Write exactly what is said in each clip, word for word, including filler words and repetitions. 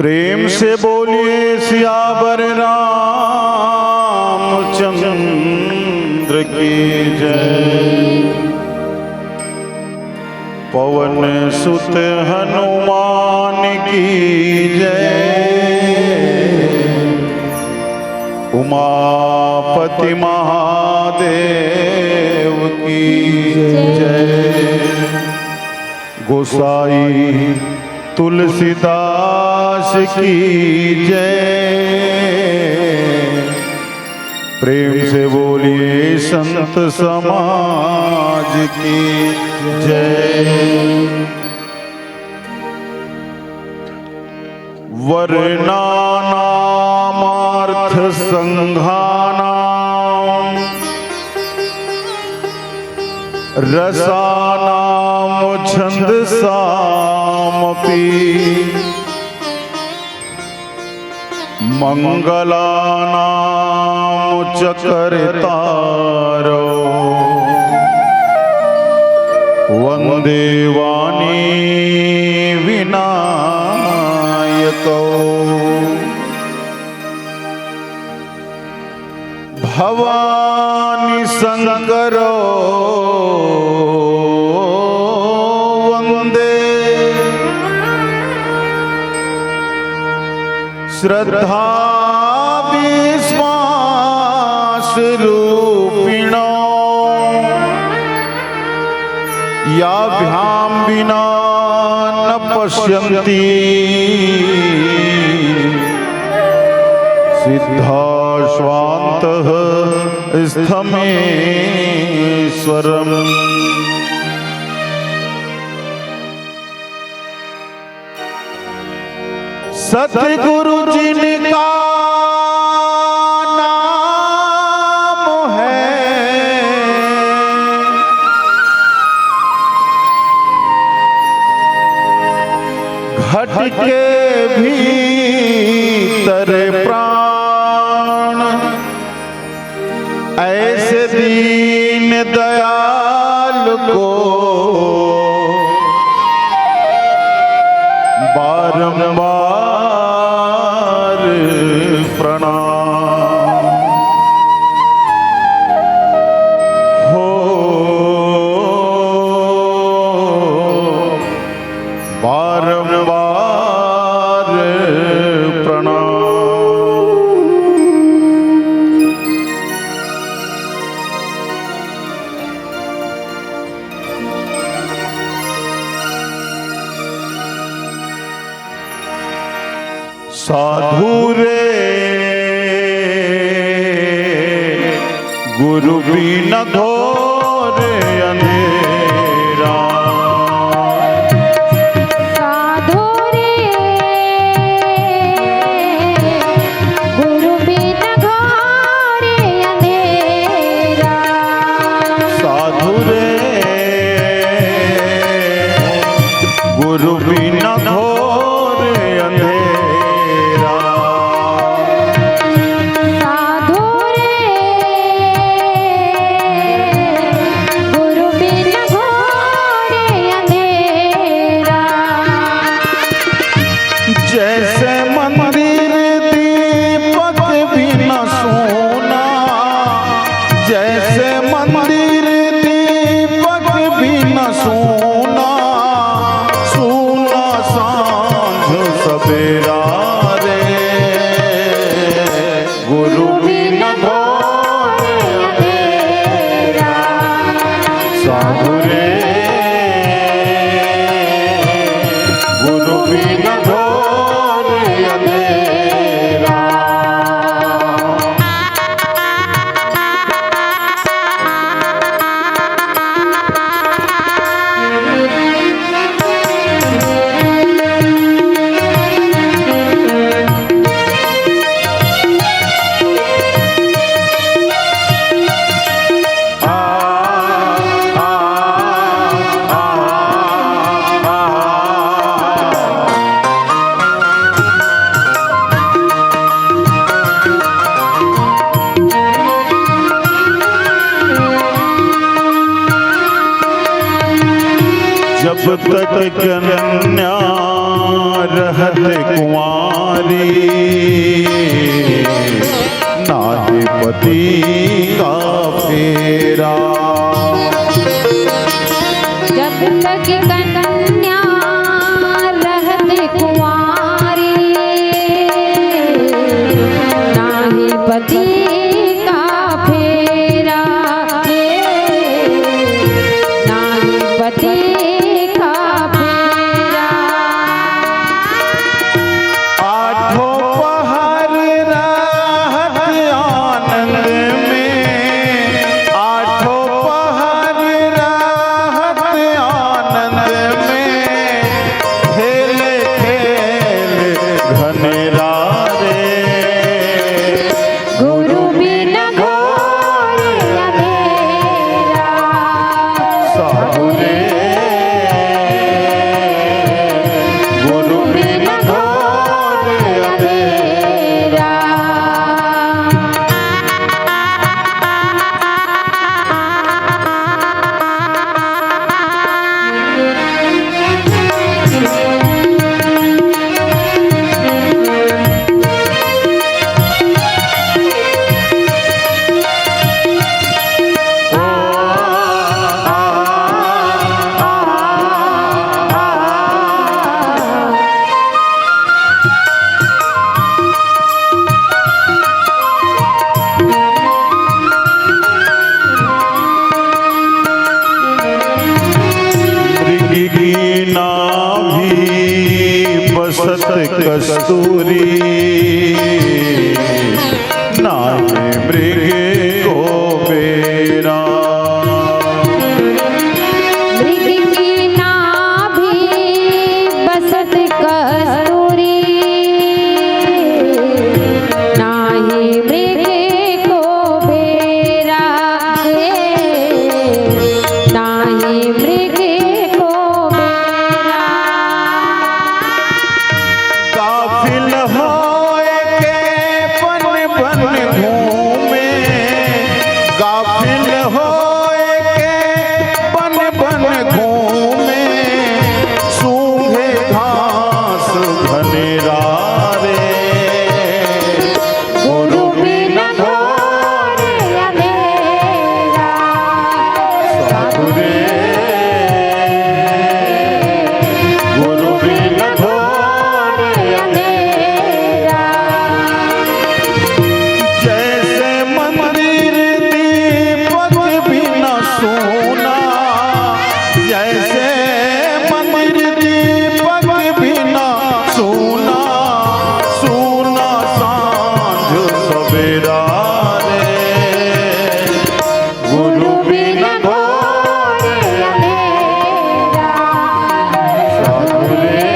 प्रेम से बोलिए सियावर रामचंद्र की जय। पवन सुत हनुमान की जय। उमापति महादेव की जय। गोसाई तुलसीदास की जय। प्रेम से बोलिए संत समाज की जय। वर्णानामर्थ संघानाम रसानाम छंदसामपि। मंगलानाम च कर्तारो वंदे वाणी विनायको। भवानी शंकरो वंदे श्रद्धा विश्वास रूपिणो। याभ्यां विना न पश्यन्ति सिद्धा स्वान्तः स्थमेश्वरम्। सतगुरु जिनका नाम है, घट के भीतर प्राण। ऐसे दीन दयाल को बारंबार प्रणाम। हो बारंबार प्रणाम। साधु रे गुरु बिन घोर अंधेरा। साधु रे गुरु बिन घोर अंधेरा। साधु रे गुरु बिन घोर अंधेरा। साधु रे गुरु बिन घोर अंधेरा। जैसे मंदिर दीपक बिना सूना, जैसे मंदिर दीपक बिना सूना, सूना सांझ सवेरा रे। गुरु बिन घोर अंधेरा। साधु रे गुरु बिन घोर अंधेरा। जब तक कन्या रहत कुंवार पति का फेरा। जब तक कन्या रहत कुंवारी, नाही पति का फेरा, नाही पति का फेरा। आठों पहर रहत आनंद में, आठों पहर रहत आनंद में, खेल खेल घनेरा रे। गुरु बिन घोर अंधेरा। साधु रे, गुरु बिन घोर अंधेरा। मृग की नाभि बसत कस्तूरी, नाहीं मृग को बेरा। मृग की नाभि बसत कस्तूरी, नाही मृग को बेरा, नाही मृग को बेरा। गाफिल होय के बन बन घूमे, गाफिल होय के बन बन घूमे, सूंघे घास घनेरा रे। गुरु बिन घोर अंधेरा। साधु रे, गुरु बिन घोर अंधेरा। जैसे मंदिर दीपक बिना सूना, जैसे मंदिर दीपक बिना सूना, सूना सांझ सवेरा रे। गुरु बिन घोर अंधेरा। साधु रे,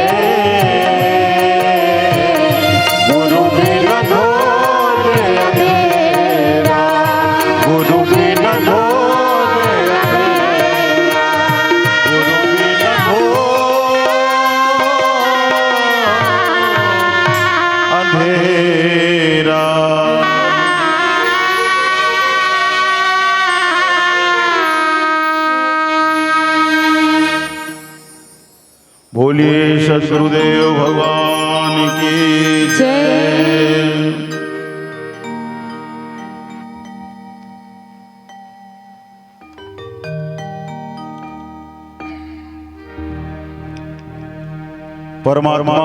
गुरु बिन घोर अंधेरा। गुरु बिन घोर अंधेरा। गुरु बिन घोर अंधेरा। बोलिए सद्गुरुदेव भगवान की जय। परमात्मा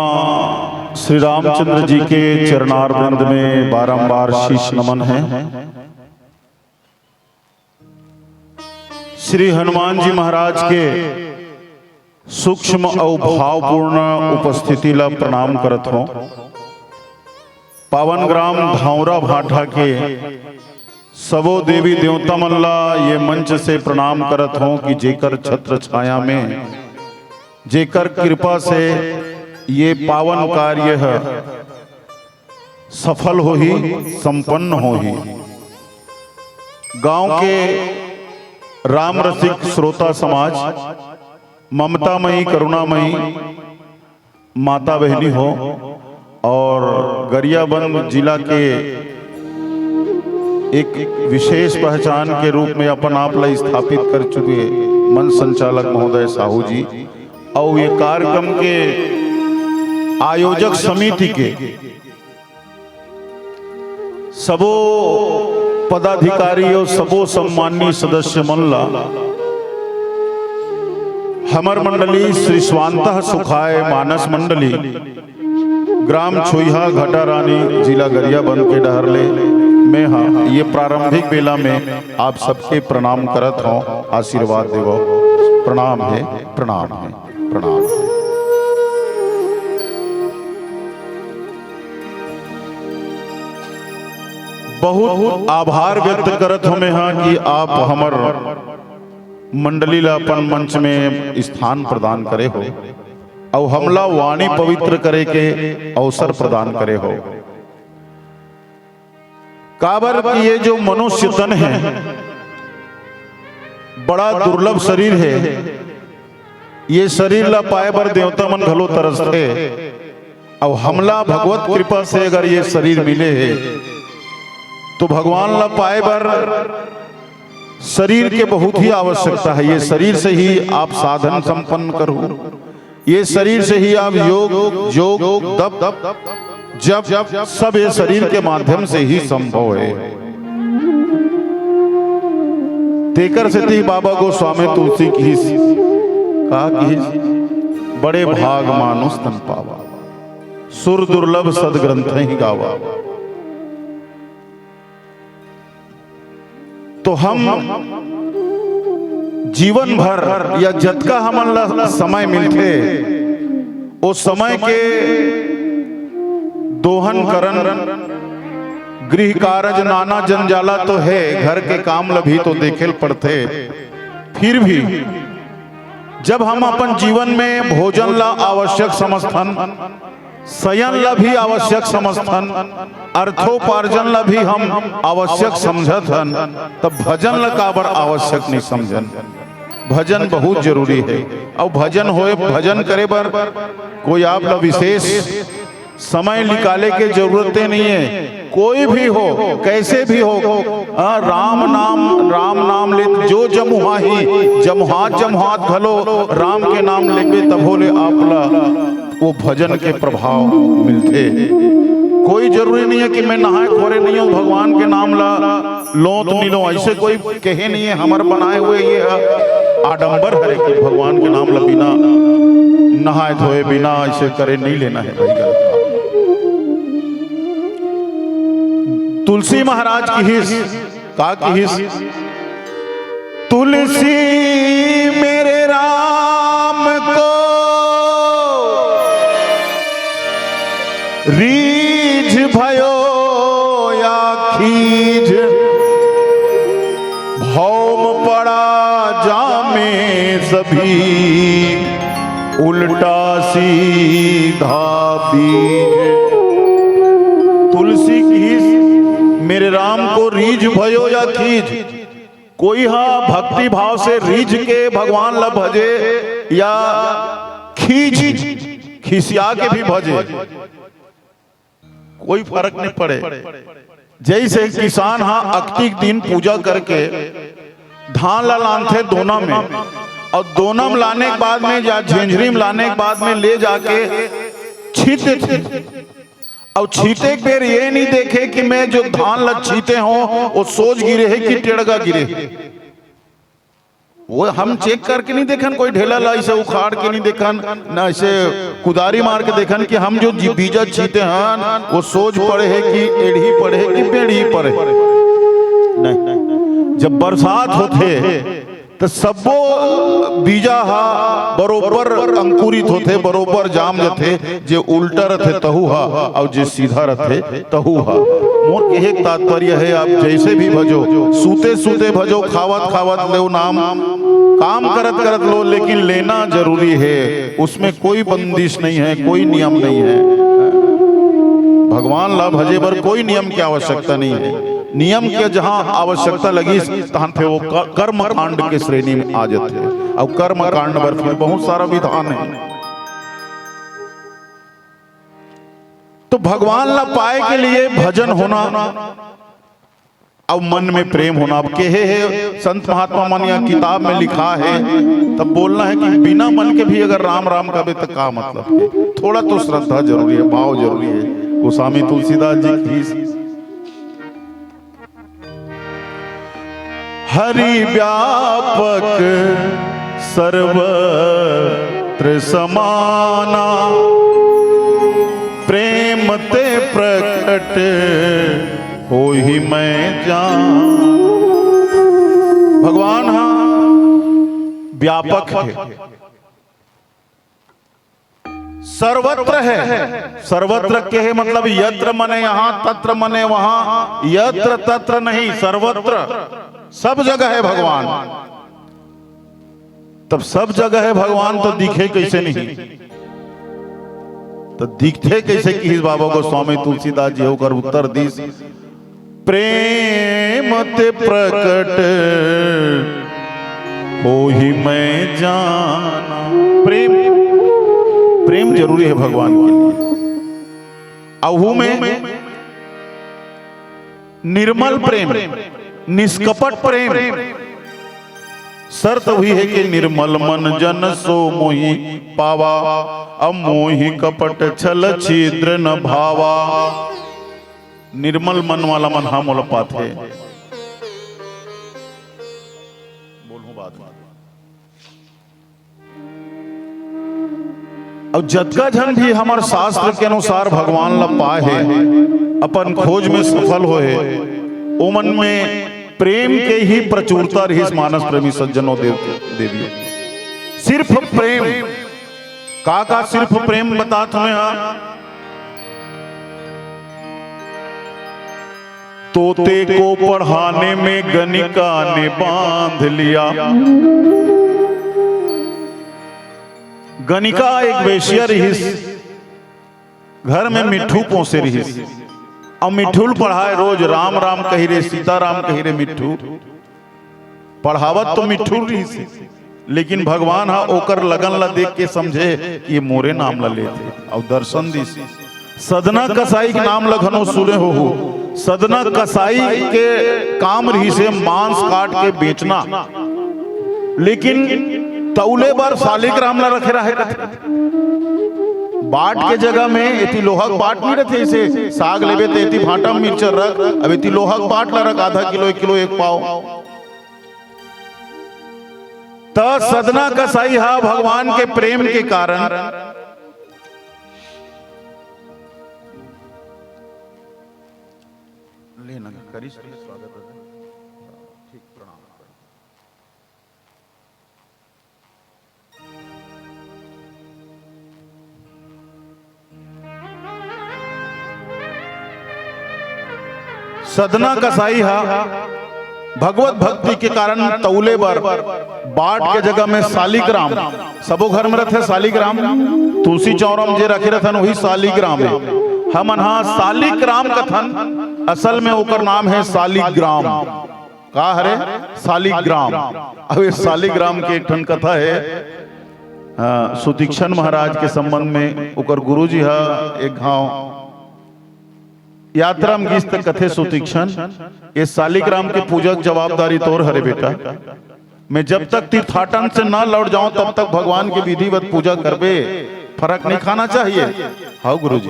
श्री रामचंद्र जी के चरणारविंद में बारंबार शीश नमन है। श्री हनुमान जी महाराज के सूक्ष्म अउ भावपूर्ण उपस्थिति ला प्रणाम करत हों। पावन ग्राम धांवरा भाठा के सबो देवी देवता मन ला ये मंच से प्रणाम करत हों कि जेकर छत्र छाया में, जेकर कृपा से ये पावन कार्य ह सफल होही, संपन्न होही। गांव के राम रसिक श्रोता समाज, ममतामयी, करुणामयी माता बहिनी हो और गरियाबंद जिला के एक विशेष पहचान के रूप में अपन आप ला स्थापित कर चुके मंच संचालक महोदय साहू जी और ये कार्यक्रम के आयोजक समिति के सबो पदाधिकारी अउ सबो सम्माननीय सदस्य मन ला, हमर मंडली श्री स्वांतः सुखाय मानस मंडली, ग्राम छुइहा घटारानी, जिला गरियाबंद के डहर ले मैं हा ये प्रारंभिक बेला में आप सबके प्रणाम करत हौं। आशीर्वाद देवो। प्रणाम हे, प्रणाम हे, प्रणाम हे। बहुत आभार व्यक्त करत हौं मैं हा कि आप हमर मंडली ला अपन मंच में स्थान प्रदान करे हो अउ हमला वाणी पवित्र करे के अवसर प्रदान करे हो। काबर कि ये जो मनुष्य तन हे, बड़ा दुर्लभ शरीर हे। ये शरीर ला पाए बर देवता मन घलो तरसथे। अउ हमला भगवत कृपा से अगर ये शरीर मिले हे, तो भगवान ला पाए बर शरीर के बहुत ही आवश्यकता हे। ये शरीर से ही आप साधन संपन्न करहू, ये शरीर से ही आप योग, जोग, तप, जप, सब ये शरीर के माध्यम से ही संभव हे। तेकर सेती बाबा गोस्वामी तुलसी किहिस, का किहिस, बड़े भाग मानुष तन पावा, सुर दुर्लभ सदग्रंथ ही गावा। तो हम जीवन भर या जतका हमन ला समय मिलथे, ओ समय के दोहन करन, गृह कारज नाना जंजाला तो हे, घर के काम ल भी तो देखे ल पड़थे। फिर भी जब हम अपन जीवन में भोजन ला आवश्यक समझथन, शयन ला भी आवश्यक समझथन, अर्थोपार्जन ला भी हम आवश्यक समझत हन, तब भजन ला काबर आवश्यक नहीं समझन? भजन बहुत जरूरी हे। अउ भजन होए, भजन करे बर कोई आप ला विशेष समय निकाले के जरूरते नहीं हे। कोई भी हो, कैसे भी हो, हाँ, राम नाम, राम नाम ले जो जमुहाही, जमुहात जमुहात घलो राम के नाम लेबे तभो ले आप ला वो भजन के प्रभाव मिलथे। कोई जरूरी नहीं हे कि मैं नहाए खोरे नहीं हौं, भगवान के नाम ला लों त नहीं लों, ऐसे कोई कहे नहीं हे। हमर बनाए हुए ये ह आडंबर हरे कि भगवान के नाम ला बिना नहाए धोए, बिना ऐसे करे नहीं लेना हे भाई। गलत बात। तुलसी महाराज किहिस, का किहिस? तुलसी मेरे राम को रीझ भयो या खीझ, भौम पड़ा जामे सभी, उल्टा सीधा बीज। तुलसी किहिस, मेरे राम को रीझ भयो या खीझ। कोई हा भक्ति भाव से रीझ के भगवान ला भजे या खीझ, खिसिया के भी भजे, कोई फर्क नहीं पड़े। जैसे किसान हा अक्तिक दिन पूजा करके धान ला लानथे दोना में, अउ दोना में लाने के बाद में या झेंझरी में लाने के बाद में ले जाके छींच देथे, अउ छींचे के बेर ये नहीं देखे कि मैं जो धान ला छींचे हौं, वो सोझ गिरे हे कि टेड़गा गिरे हे। वो हम चेक करके नहीं देखन, कोई ढेला ला ऐसे उखाड़ के नहीं देखन, ना ऐसे कुदारी मार के देखन कि हम जो जी-, बीजा छींचे हन, वो सोझ पड़े हे कि एड़ही पड़े हे कि बेड़ही पड़े हे। नहीं, जब बरसात होथे, त सब्बो बीजा हा बरोबर अंकुरित होथे, बरोबर जाम जथे। जे उल्टा रथे तहू हा, अउ जे सीधा रथे तहू हा। मोर कहे के तात्पर्य हे, आप जैसे भी भजो, सूते सूते भजो, खावत खावत लो नाम, काम करत करत लो, लेकिन लेना जरूरी हे। उसमें कोई बंदिश नहीं हे, कोई नियम नहीं हे। भगवान ला भजे बर कोई नियम की आवश्यकता नहीं हे। नियम के जहाँ आवश्यकता लगिस, तहाँ फिर वो क-, कर्मकांड के श्रेणी में आ जाथे। अउ कर्मकांड बर फिर बहुत सारा विधान हे। तो भगवान ला पाए के लिए भजन होना, अउ मन में प्रेम होना। अब कहे हे संत महात्मा मन या किताब में लिखा हे, तब बोलना हे कि बिना मन के भी अगर राम राम कहबे तो का मतलब हे? थोड़ा तो श्रद्धा जरूरी हे, भाव जरूरी हे। गोस्वामी तुलसीदास जी की। हरि व्यापक सर्वत्र समाना, प्रेम ते प्रकट होहि मैं जान। भगवान हा व्यापक हे, सर्वत्र हे। सर्वत्र के हे मतलब यत्र मने यहाँ, तत्र मने वहाँ, यत्र तत्र नहीं, सर्वत्र, सब जगह हे भगवान। तब सब जगह हे भगवान, तो दिखे कइसे नहीं? तो दिखथे कइसे किहिस बाबा गोस्वामी तुलसीदास जी, ओकर उत्तर दिस, प्रेम ते प्रकट होहि मैं जाना। प्रेम, प्रेम जरूरी हे भगवान के लिए। अहू में निर्मल प्रेम, निष्कपट प्रेम। शर्त उही हे कि निर्मल मन जन सो मोहि पावा, अमोहि कपट छल छिद्र न भावा। निर्मल मन वाला मन हा मोला पाथे। बोलहूं बाद में। अउ जतका झन भी हमर शास्त्र के अनुसार भगवान ला पाए हे, अपन खोज में सफल होए हे, ओमन में प्रेम के ही प्रचुरता रहिस, मानस प्रेमी सज्जनों देव देवी। सिर्फ प्रेम, का का सिर्फ प्रेम बतात हंव हा। तोते को पढ़ाने में गनिका ने बांध लिया। गनिका एक वेश्या रहिस, घर में मिट्ठू पोसे रहिस। अउ मिट्ठू ल पढ़ाए, रोज राम राम कही रे, सीता राम कही रे मिट्ठू। पढ़ावत तो मिट्ठू रहिस, लेकिन भगवान हा ओकर लगन ला देख के समझे कि ये मोरे नाम ला लेथे, अउ दर्शन दिस। सदना कसाई के नाम ला घनो सुने होहू। सदना कसाई के काम रहिस हे मांस काट के बेचना, लेकिन तौले बर सालिग्राम ला रखे रहे कथे। बाट के जगह में एती लोहा के बाट नहीं रथे, इसे साग लेबे ते एती भांटा में मिर्चा रख, अब एती लोहा के बाट ला रख, आधा किलो, एक किलो, एक पाव। त सदना कसाई हा भगवान के प्रेम के कारण। लेना करिस, करिस, स्वागत हे। ठीक, प्रणाम। सदना कसाई हा भगवत भक्ति के कारण तौले बर बाट के जगह में सालिग्राम, सबो घर में रथे सालिग्राम, तुलसी चौरा में जे रखे रथन वही सालिग्राम हे। हमन हा सालिग्राम कथन, असल में ओकर नाम हे सालिग्राम। का हरे? सालिग्राम। अब ये सालिग्राम के एक ठन कथा हे। हाँ, सुतीक्षण महाराज के संबंध में ओकर गुरुजी हा एक घाव यात्रा में गिस त कथे सुतीक्षण, ये सालिग्राम के पूजा के जवाबदारी तोर हरे बेटा। मैं जब तक तीर्थाटन से ना लौट जाऊं तब तक भगवान के विधिवत पूजा करबे, फरक नहीं खाना चाहिए। हाँ गुरुजी।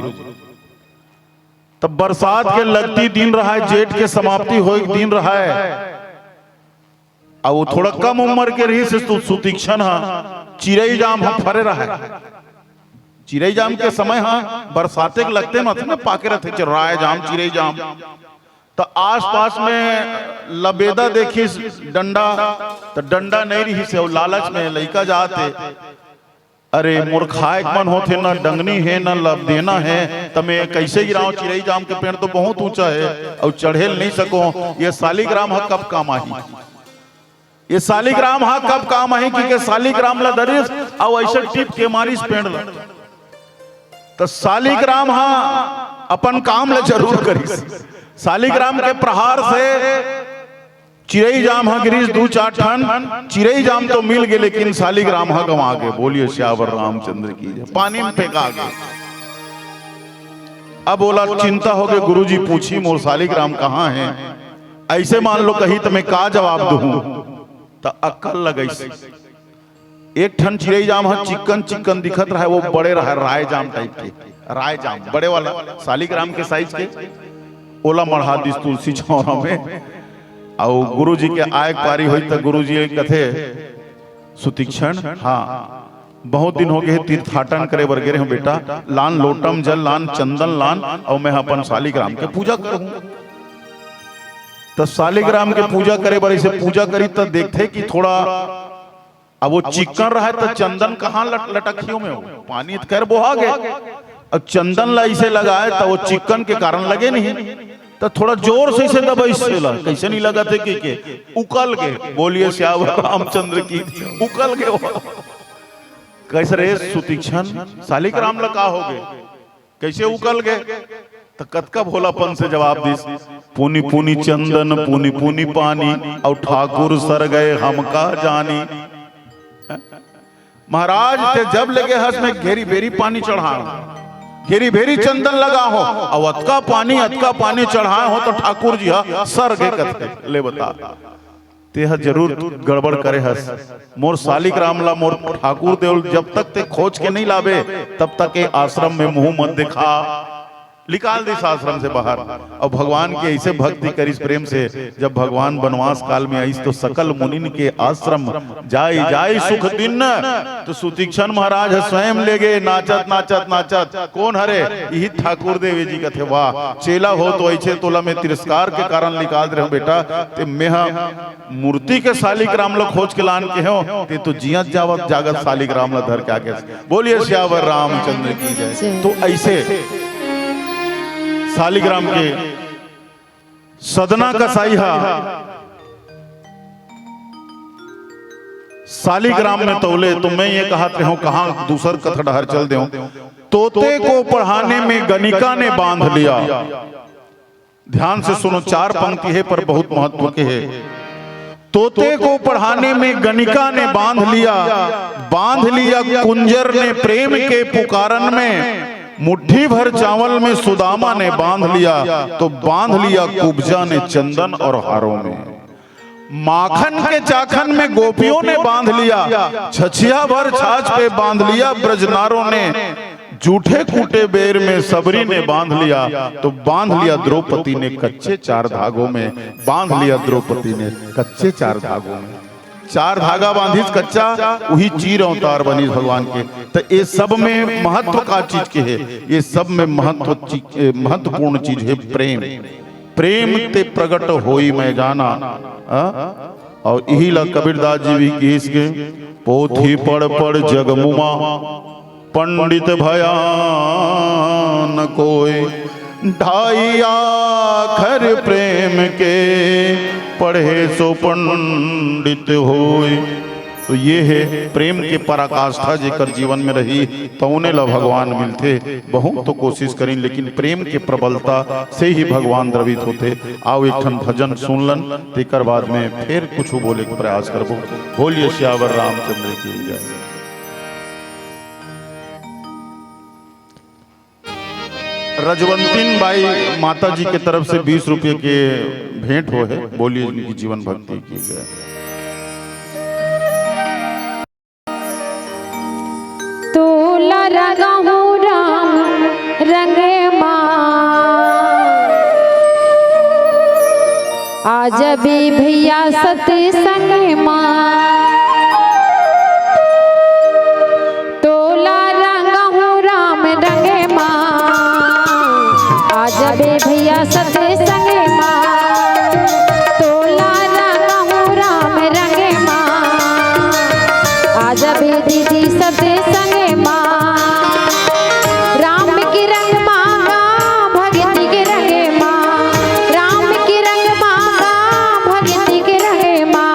तब बरसात के लगती दिन रहाय, जेठ के समाप्ति होए के दिन रहाय। अब वो थोड़ा कम उम्र के रहिस हे, तो सुतीक्षण हा चिरई जाम हा फरे रहाय। चिरई जाम के समय हा बरसाते के लगते में अतने पाके रथे, च-, राय जाम, चिरई जाम। त आसपास में लबेदा देखिस डंडा, त डंडा नहीं रहिस हे, अउ लालच में लइका जात हे, अरे मोर खाए के मन होथे, ना डंगनी हे, ना लबेदा हे, त मैं कइसे गिरांव चिरई जाम के पेड़ तो बहुत ऊंचा हे, अउ चढ़े ल नहीं सकों, ये सालिग्राम हा कब काम आही? ये सालिग्राम हा कब काम आही? कि के सालिग्राम ला धरिस, अउ अइसे टिप के मारिस पेड़ ला। त सालिग्राम हा अपन काम ला जरूर करिस। सालिग्राम के प्रहार से चिरई जाम हा गिरिस दू चार ठन, चिरई जाम तो मिल गे, लेकिन सालिग्राम हा गंवा गे। बोलिए सियावर रामचंद्र की जय। पानी में फेंका गे। अब ओला चिंता हो गे, गुरुजी पूछही मोर सालिग्राम कहाँ हे? अइसे मान लो कही त मैं का जवाब दूहूं? त अक्कल लगइस। एक ठन चिरई जाम हा चिक्कन चिक्कन दिखत रहाय, वो बड़े रहाय, राय जाम type के, राय जाम बड़े वाला, सालिग्राम के size के, ओला मढ़ा दिस तुलसी चौरा में। अउ गुरु जी के आय के पारी होई त गुरु जी कथे, "सुतीक्षण, हाँ, बहुत दिन हो गए हे, तीर्थाटन करे बर गे रहेंव बेटा, लान लोटा म जल, लान चंदन लान, अउ मैं अपन शालिग्राम के पूजा करहूं।" त शालिग्राम के पूजा करे बर अइसे पूजा करी त देखथे कि थोड़ा अब वो चिक्कन रहय त चंदन कहाँ लट-, लटकही ओमे हो? पानी त खैर बोहा गे। अब चंदन ला अइसे लगाय त वो चिक्कन के कारण लगे नहीं, त थोड़ा जोर से अइसे दबाइस ओला, कइसे नहीं लगत हे कि के उकल गे। बोलिए सियावर रामचंद्र की, उकल गे वो। कइसे रे सुतीक्षण, शालिग्राम ला का हो गे? कइसे उकल गे? त कतका भोलापन से जवाब दिस, "पुनि पुनि चंदन, पुनि पुनि पानी, अउ ठाकुर सर गए हम का जानी।" महाराज, ते जब ले गे हस, मैं घेरी भेरी पानी चढ़ाय हों, घेरी भेरी चंदन लगाय हों, अउ अतका पानी, अतका पानी चढ़ाय हों, त ठाकुर जी ह सर गे कथे। ले बता, तेहा जरूर गड़बड़ करे हस। मोर शालिग्राम ला, मोर ठाकुर देव ल जब तक ते खोज के नहीं लाबे, तब तक ए आश्रम में मुंह मत देखा। निकाल दिस आश्रम से बाहर। अउ भगवान के अइसे भक्ति करिस प्रेम से, जब भगवान बनवास काल में आइस तो सकल मुनिन के आश्रम जाय जाय सुख दीन्ह। त सुतीक्षण महाराज ह स्वयं ले गे, नाचत, नाचत, नाचत। कोन हरे? इही ठाकुर देव जी। कथे, "वाह, चेला हो तो अइसे तोला मैं तिरस्कार के कारण निकाल दे रहेंव बेटा, ते मेंहा मूर्ति के शालिग्राम ला खोज के लान के हों, ते तो जियत जावत जागत शालिग्राम ला धर के आगे।" बोलिए सियावर रामचंद्र की जय। जय। तो अइसे शालिग्राम के सदना कसाई हा शालिग्राम में तौले, तो मैं ये कहत रहेंव, कहाँ दूसर कथा डहर चल देंव। "तोते को पढ़ाने में गनिका ने बांध लिया।" ध्यान से सुनो, चार पंक्ति हे पर बहुत महत्व के हे। "तोते को पढ़ाने में गनिका ने बांध लिया, बांध लिया कुंजर ने प्रेम के पुकारन में, मुट्ठी भर चावल में सुदामा ने बांध लिया, तो बांध लिया कुब्जा ने चंदन और हारों में।" माखन के चाखन में गोपियों ने बांध लिया, छछिया भर छाछ पे बांध लिया ब्रजनारों ने, जूठे कूटे बेर में सबरी ने बांध लिया, तो बांध लिया द्रौपदी ने कच्चे चार धागों में, बांध लिया द्रौपदी ने कच्चे चार धागों में। चार धागा बांधिस कच्चा, उही चीर अवतार बनिस भगवान के। त ये सब में महत्व का चीज के हे? ये सब में महत्व ची-, ए, महत्वपूर्ण चीज हे प्रेम। "प्रेम ते प्रगट होई मैं जाना।" आ? अउ इही ला कबीरदास जी भी किहिस के, "पोथी पढ़ पढ़ जग मुमा, पंडित भया न कोई। ढाई आखर प्रेम के, पढ़े सो पंडित होई।" तो ये हे प्रेम के पराकाष्ठा, जेकर जीवन में रही, तउने ला भगवान मिलथे। बहुत तो कोशिश करिन, लेकिन प्रेम के प्रबलता से ही भगवान द्रवित होथे। आओ, एक ठन भजन सुन लन, तेकर बाद में फेर कुछ बोले के प्रयास करबो। बोलिए सियावर रामचंद्र की जय। रजवंतीन बाई माता जी के तरफ से बीस रुपये के भेंट हो है। बोलिए उनकी जीवन भक्ति की जय। तोला रंगहूँ राम रंग मा, आ जबे भैया सत्संग मा। तोला रंगहूँ राम रंग मा, आ जबे भैया सत्संग मा। तोला रंगहूँ राम रंग मा, आ जबे दीदी सत्संग मा। राम के रंग मांगा, भक्ति के रंग मा। राम के रंग मांगा, भक्ति के रंग मा।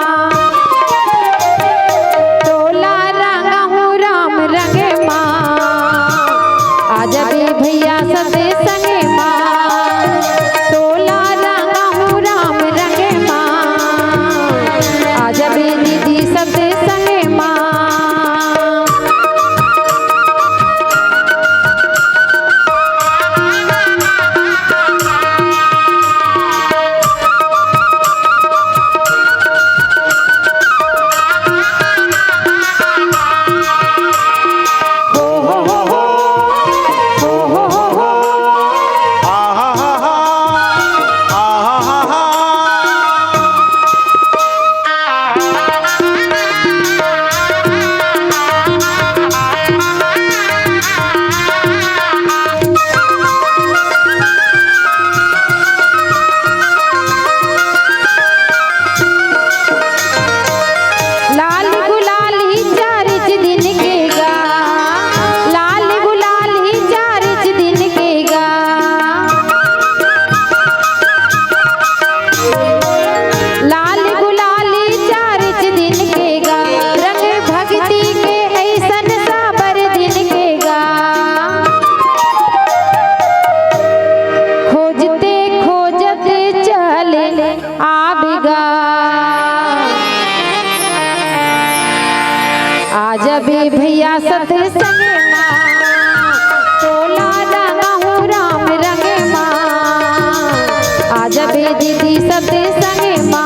गा। आ जबे भैया सत्संग मा, तोला रंगाहूँ राम रंग मा। आ जबे दीदी सत्संग मा।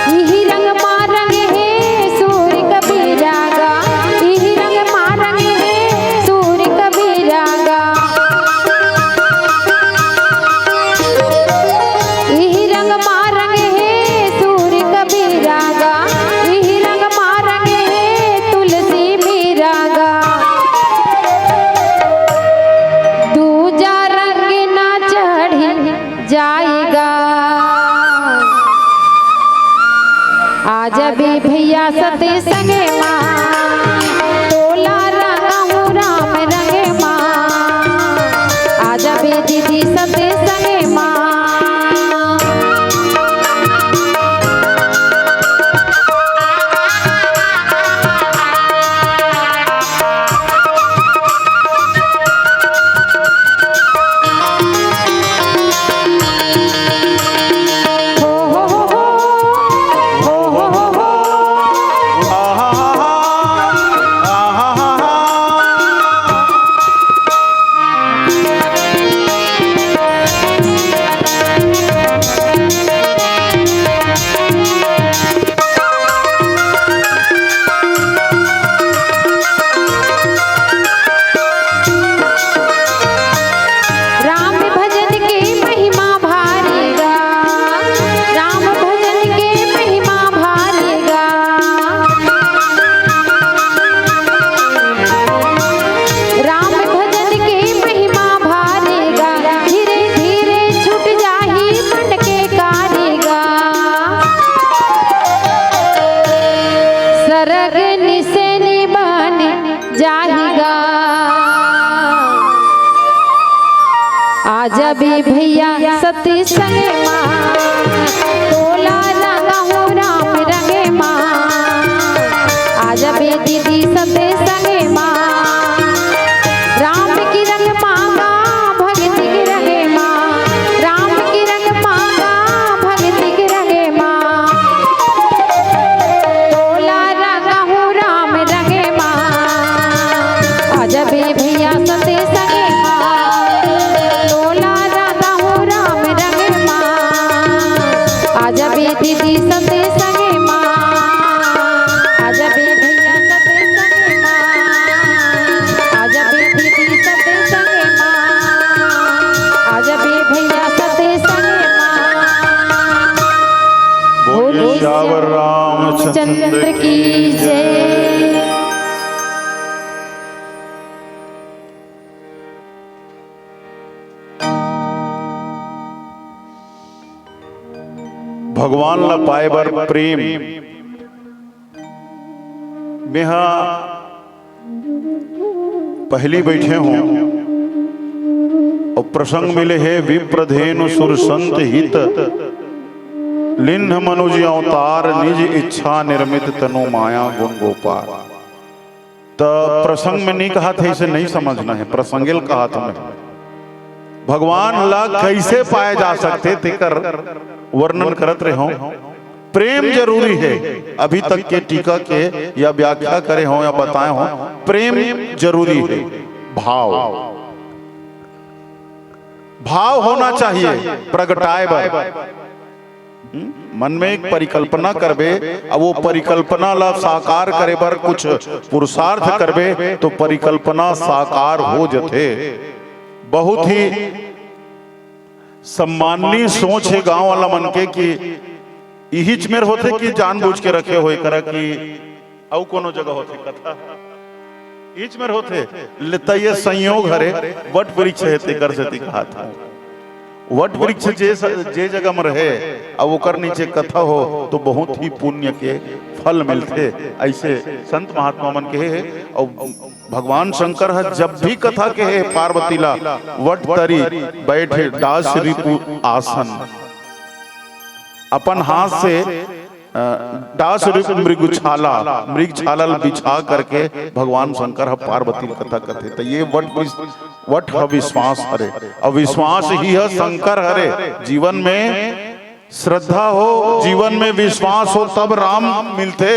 इही रंग मा रंग हे सूर कबीरा गा, इही रंग मा रंग हे सूर कबीरा गा। इही रंग मा रंग हे सूर कबीरा गा, इही रंग मा रंग हे तुलसी मीरा गा। दूजा रंग ना चढ़ी जाएगा। आ जबे भैया सत्संग मा, तोला रंगाहूँ राम रंग मा। आ जबे दीदी सत्संग मा। राम भजन के महिमा भारी गा, राम भजन के महिमा भारी गा। राम भजन के महिमा भारी गा, धीरे धीरे छूट जाही मन के कारी गा। सरग निसेनी बन जाही गा। आ जबे भैया सत्संग मा, तोला रंगाहूँ राम रंग मा। आ जबे दीदी सत्संग मा, राम के रंग मा गा, भगती के रंग मा। राम के रंग मा गा, भगती के रंग मा। तोला रंगाहूँ राम रंग मा। आ जबे भैया सत्संग मा, तोला रंगाहूँ राम रंग मा। आ जबे दीदी सत्संग मा, आ जबे भैया सत्संग मा, आ जबे दीदी सत्संग मा, आ जबे भैया सत्संग मा। बोलिए सियावर रामचंद्र की जय। भगवान ला पाए बर प्रेम मेहा पहली बैठे हों अउ प्रसंग मिले हे विप्रधेनु सुर संत हित, लिन्ह मनुज अवतार निज इच्छा निर्मित तनु माया गुण गोपार। त प्रसंग में नहीं कहा थे, इसे नहीं समझना है, प्रसंगेल कहा था मैं। भगवान ला कैसे पाए जा सकथे तेकर वर्णन करत रहे हों। प्रेम जरूरी है। अभी तक के टीका के या व्याख्या करे हों या बताए हों, प्रेम जरूरी है। भाव, भाव होना चाहिए प्रगटाए बर। हम्म? मन में एक परिकल्पना करबे, अब वो परिकल्पना ला साकार करे बर कुछ पुरुषार्थ करबे, तो परिकल्पना साकार हो जथे। बहुत ही सम्माननीय सोच हे गांव वाला मन के कि इहिच मेर होथे कि जानबूझ के रखे होय करा कि अउ कोनो जगह होथे कथा? इहिच मेर होथे। ले त ये संयोग हरे, वट वृक्ष हे तेकर सेती कहात हूँ। वट वृक्ष जे स-, जे जगह में रहे, अब ओकर नीचे कथा हो तो बहुत ही पुण्य के फल मिलथे। ऐसे संत महात्मा मन कहे हे। और भगवान शंकर ह जब भी कथा कहे हे पार्वती ला, वट तरी बैठे डास रिपु आसन, अपन हाथ से अ, डास रिपु मृगछाला, मृगछाला ल बिछा करके भगवान शंकर ह पार्वती ल कथा कथे। त ये वट विस-, वट ह विश्वास हरे, अउ विश्वास ही ह शंकर हरे। जीवन में श्रद्धा हो, जीवन में विश्वास हो, तब राम मिलथे।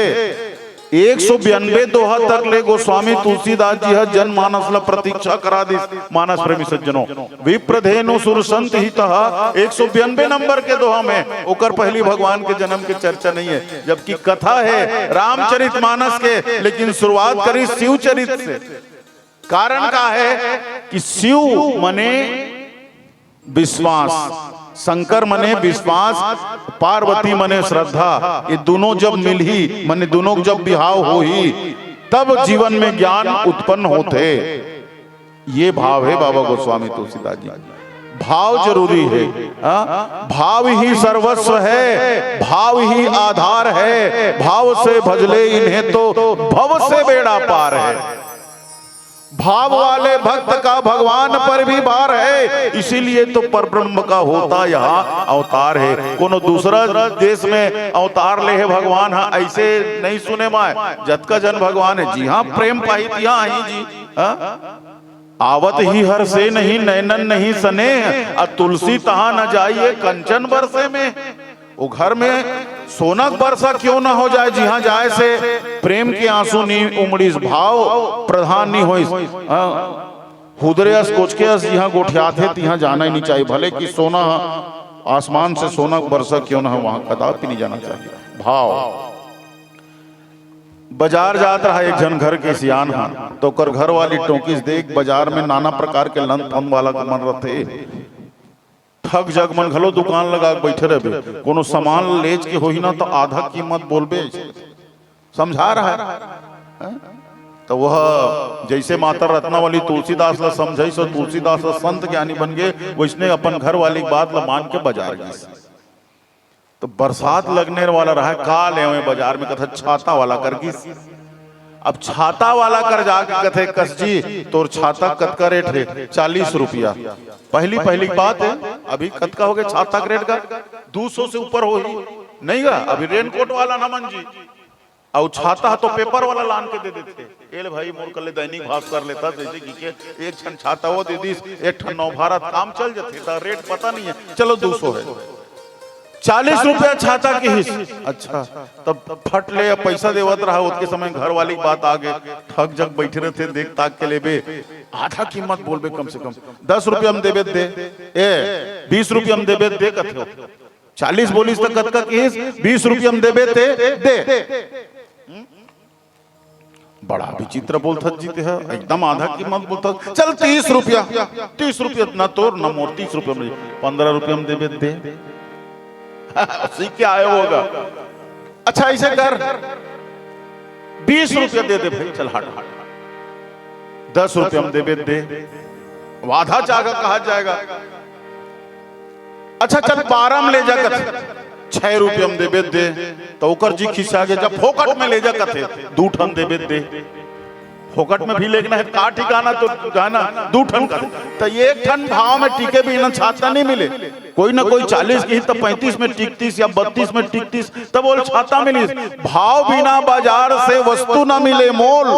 एक सौ बयानबे दोहा तक ले गोस्वामी तुलसीदास जी ह जनमानस ल प्रतीक्षा करा दिस। मानस प्रेमी सज्जनों, विप्रधेनु सुरसंत हितः, एक सौ बयानबे नंबर के दोहा में ओकर पहली भगवान के जन्म के चर्चा नहीं है, जबकि कथा है रामचरित मानस के, लेकिन शुरुआत करी शिव चरित से। कारण का है कि शिव मने विश्वास, शंकर मने विश्वास, पार्वती मने श्रद्धा। ये दोनों जब मिलही, मने दोनों जब बिहाव होही, तब जीवन में ज्ञान उत्पन्न होथे। ये भाव है बाबा गोस्वामी तुलसीदास जी। भाव जरूरी है, हाँ? भाव ही सर्वस्व है, भाव ही आधार है, भाव से भजले इन्हें तो भव से बेड़ा पार है। भाव वाले भक्त का भगवान पर भी भार है, इसीलिए तो परब्रह्म का होता यहाँ अवतार है। कोनो दूसरा देश में अवतार ले हे भगवान, हाँ, ऐसे नहीं सुने माय। जतका जन भगवान है जी, हाँ, प्रेम पाही तिहाँ आही जी, हाँ? आवत ही हर से नहीं नैनन नहीं सनेह, आ तुलसी तहाँ न जाइए कंचन बरसे में। वो घर में सोनक बरसा क्यों ना हो जाए, जिहाँ जाए से प्रेम के आंसू नी उमड़िस, भाव प्रधान नी होइस। हाँ, हुदरे अस कोचके अस जिहाँ गोठियाथे, तिहाँ जाना ही नहीं चाहिए, भले कि सोना आसमान से सोनक बरसा क्यों ना हो, वहाँ कदापि नहीं जाना चाहिए। भाव। बाजार जात रहा एक झन घर के सियान हा, तो ओकर घर वाली टोकिस, देख, बाजार में नाना प्रकार के लन फन वाला के मन रथे। ठग जग मन घलो दुकान लगा के बैठे रहबे, कोनो सामान लेच के होही ना तो आधा कीमत बोलबे। समझा रहा है, हैं? तो वह जैसे माता रत्नावली तुलसीदास ला समझाइस, तुलसीदास ला संत ज्ञानी बन गए, वैसने अपन घर वाली के बात ला मान के बाजार गिस। तो बरसात लगने वाला रहा, का लेवे बाजार में, कथे छाता वाला कर गिस। अब छाता वाला कर जाके कथे, "कस जी, तोर छाता कतका रेट है?" "चालीस रुपया।" पहली, पहली बात है, अभी कतका हो गया छाता के रेट का? दो सौ से ऊपर हो ही नहीं गा। अभी रेनकोट वाला ना मन जी, अउ छाता तो पेपर वाला लान के दे देथे। ए ले भाई, मोर कले दैनिक भास्कर लेता, जैसे कि के एक ठन छाता वो दे दिस, एक ठन नवभारत, काम चल जथे, त रेट पता नहीं है, चलो दो सौ है। चालीस रुपया छाता किहिस। अच्छा, तब फट ले अब पैसा देवत रहा, ओतके समय घर वाली के बात आ गे, ठग जग बैठे रहथे, देख ताक के लेबे, आधा कीमत बोलबे कम से कम, "दस रुपया में देबे दे, ए, बीस रुपया में देबे दे," कथे। चालीस बोलिस त कतका किहिस, "बीस रुपया में देबे ते दे।" बड़ा विचित्र बोलथस जी तेहा, एकदम आधा कीमत बोलथस। "चल तीस रुपया।" "तीस रुपया ना तोर ना मोर, तीस रुपया में।" "पन्द्रह रुपया में देबे दे।" सीख के आए होगा। "अच्छा ऐसे कर, बीस रुपया दे दे भाई, चल हट, दस रुपया में देबे दे।" अब आधा चागा कहा जाएगा। "अच्छा चल बारह में ले जा," कथे, "छह रुपया में देबे दे।" तो ओकर जी खिसिया गे, "जब फोकट में ले जा," कथे, "दू ठन देबे दे।" फोकट में भी लेना है, का ठिकाना तो जाना, दू ठन कथे। तो एक ठन भाव में टिके बिना छाता नहीं मिले। कोई ना कोई चालीस किहिस तो पैंतीस में टिकतिस या बत्तीस में टिकतिस, तब बोल छाता मिलिस। भाव बिना बाजार से वस्तु ना मिले मोल।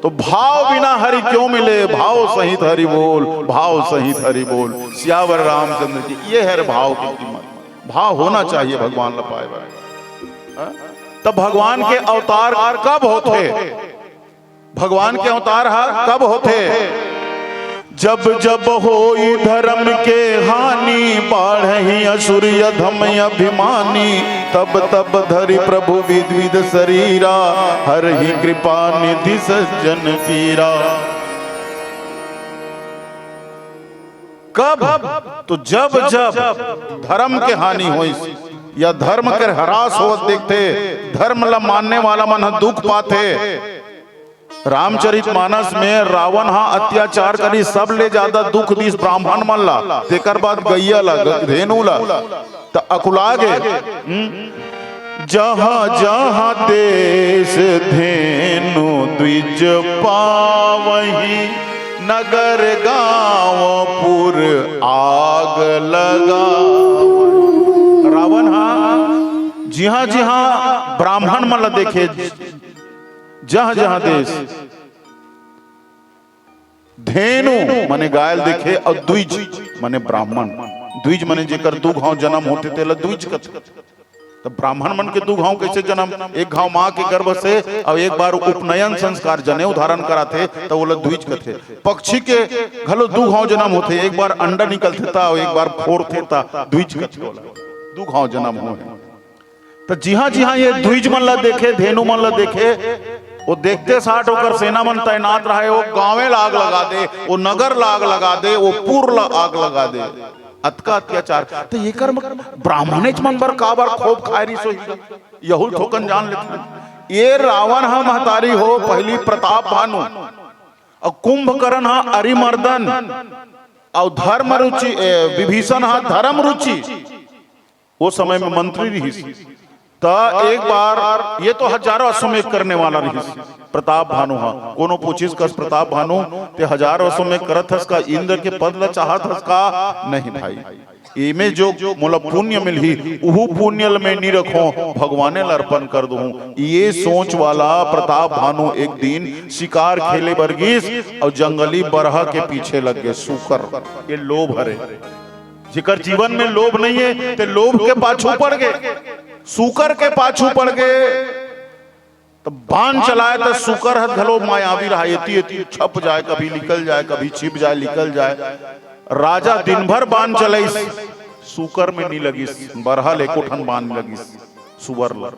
तो भाव बिना हरि क्यों मिले, भाव सहित हरि बोल, भाव सहित हरि बोल। सियावर रामचंद्र की, ये है भाव की कीमत। भाव होना चाहिए भगवान ला पाए बर। हाँ? तब भगवान के अवतार कब होथे? भगवान के अवतार हा कब होथे? "जब जब होई धर्म के हानि, बाढ़ही असुर अधम अभिमानी, तब तब धरि प्रभु विविध शरीरा, हरहि कृपा निधि सज्जन पीरा।" कब? तो जब जब धर्म के हानि होइस, या धर्म के ह्रास होवत देखथे, धर्म ला मानने वाला मन ह दुख पाथे। रामचरित मानस में रावण हा अत्याचार करी, सबले ज्यादा दुख दिस ब्राह्मण मन ला, तेकर बाद गैया ला, ग-, धेनु ला, त अकुला गे। हम्म? जहाँ जहाँ देश धेनु द्विज पावही, नगर गाँव पुर आग लगा। रावण हा जिहाँ जिहाँ ब्राह्मण मन ला देखे, जहाँ जहाँ देश धेनु माने गाय ल देखे, अउ द्विज माने ब्राह्मण। द्विज माने जेकर दू घांव जन्म होथे, तेला द्विज कथे। त ब्राह्मण मन के दू घांव कइसे जन्म? एक घांव माँ के गर्भ से, अउ एक बार उपनयन संस्कार, जनेऊ धारण कराथे, त ओला द्विज कथे। पक्षी के घलो दू घांव जन्म होथे, एक बार अंडा निकलथे त, अउ एक बार फोरथे त द्विज कथे ओला। दू घांव जन्म होहे। त जिहां जिहां ये द्विज मन ला देखे, धेनु मन ला देखे, वो देखते साठ ओकर सेना मन तैनात रहे, वो गांवे ला आग लगा दे, वो नगर ला आग लगा दे, वो पुर ला आग लगा दे। अतका अत्याचार। त एकर म-, ब्राह्मणेच मन बर काबर खोप खाए रिस होही? यहू थोकन जान लेते। ये रावण ह महतारी हो, पहली प्रताप भानु, अउ कुंभकर्ण ह अरिमर्दन, अउ धर्म रुचि, ए, विभीषण ह धर्म रुचि। वो समय में मंत्री रिहिस। त एक बार ये तो हजारों अश्वमेध करने वाला रिहिस प्रताप भानु हा। कोनो पूछिस कस, "प्रताप भानु, ते हजारों अश्वमेध करत हस का? इंद्र के पद ला चाहत हस का?" "नहीं भाई, एमे जो मोला पुण्य मिलही, उहू पुण्य ल मैं नी रखों, भगवाने ल अर्पण कर दूहूं।" ये सोच वाला प्रताप भानु एक दिन शिकार खेले बर गिस अउ जंगली बरहा के पीछे लग गे। सूकर, ये लोभ हरे। जेकर जीवन में लोभ नहीं है, ते लोभ के पाछू पड़ गे, सूकर के पाछू पड़ गे। त बाण चलाए, त सूकर ह घलो मायावी रहा, एती एती छप जाए, कभी निकल जाए, कभी छिप जाए, निकल जाए। राजा दिन भर बाण चलाइस, सूकर में नी लगिस, बरहा ल एको ठन बाण लगिस, सुअर ल।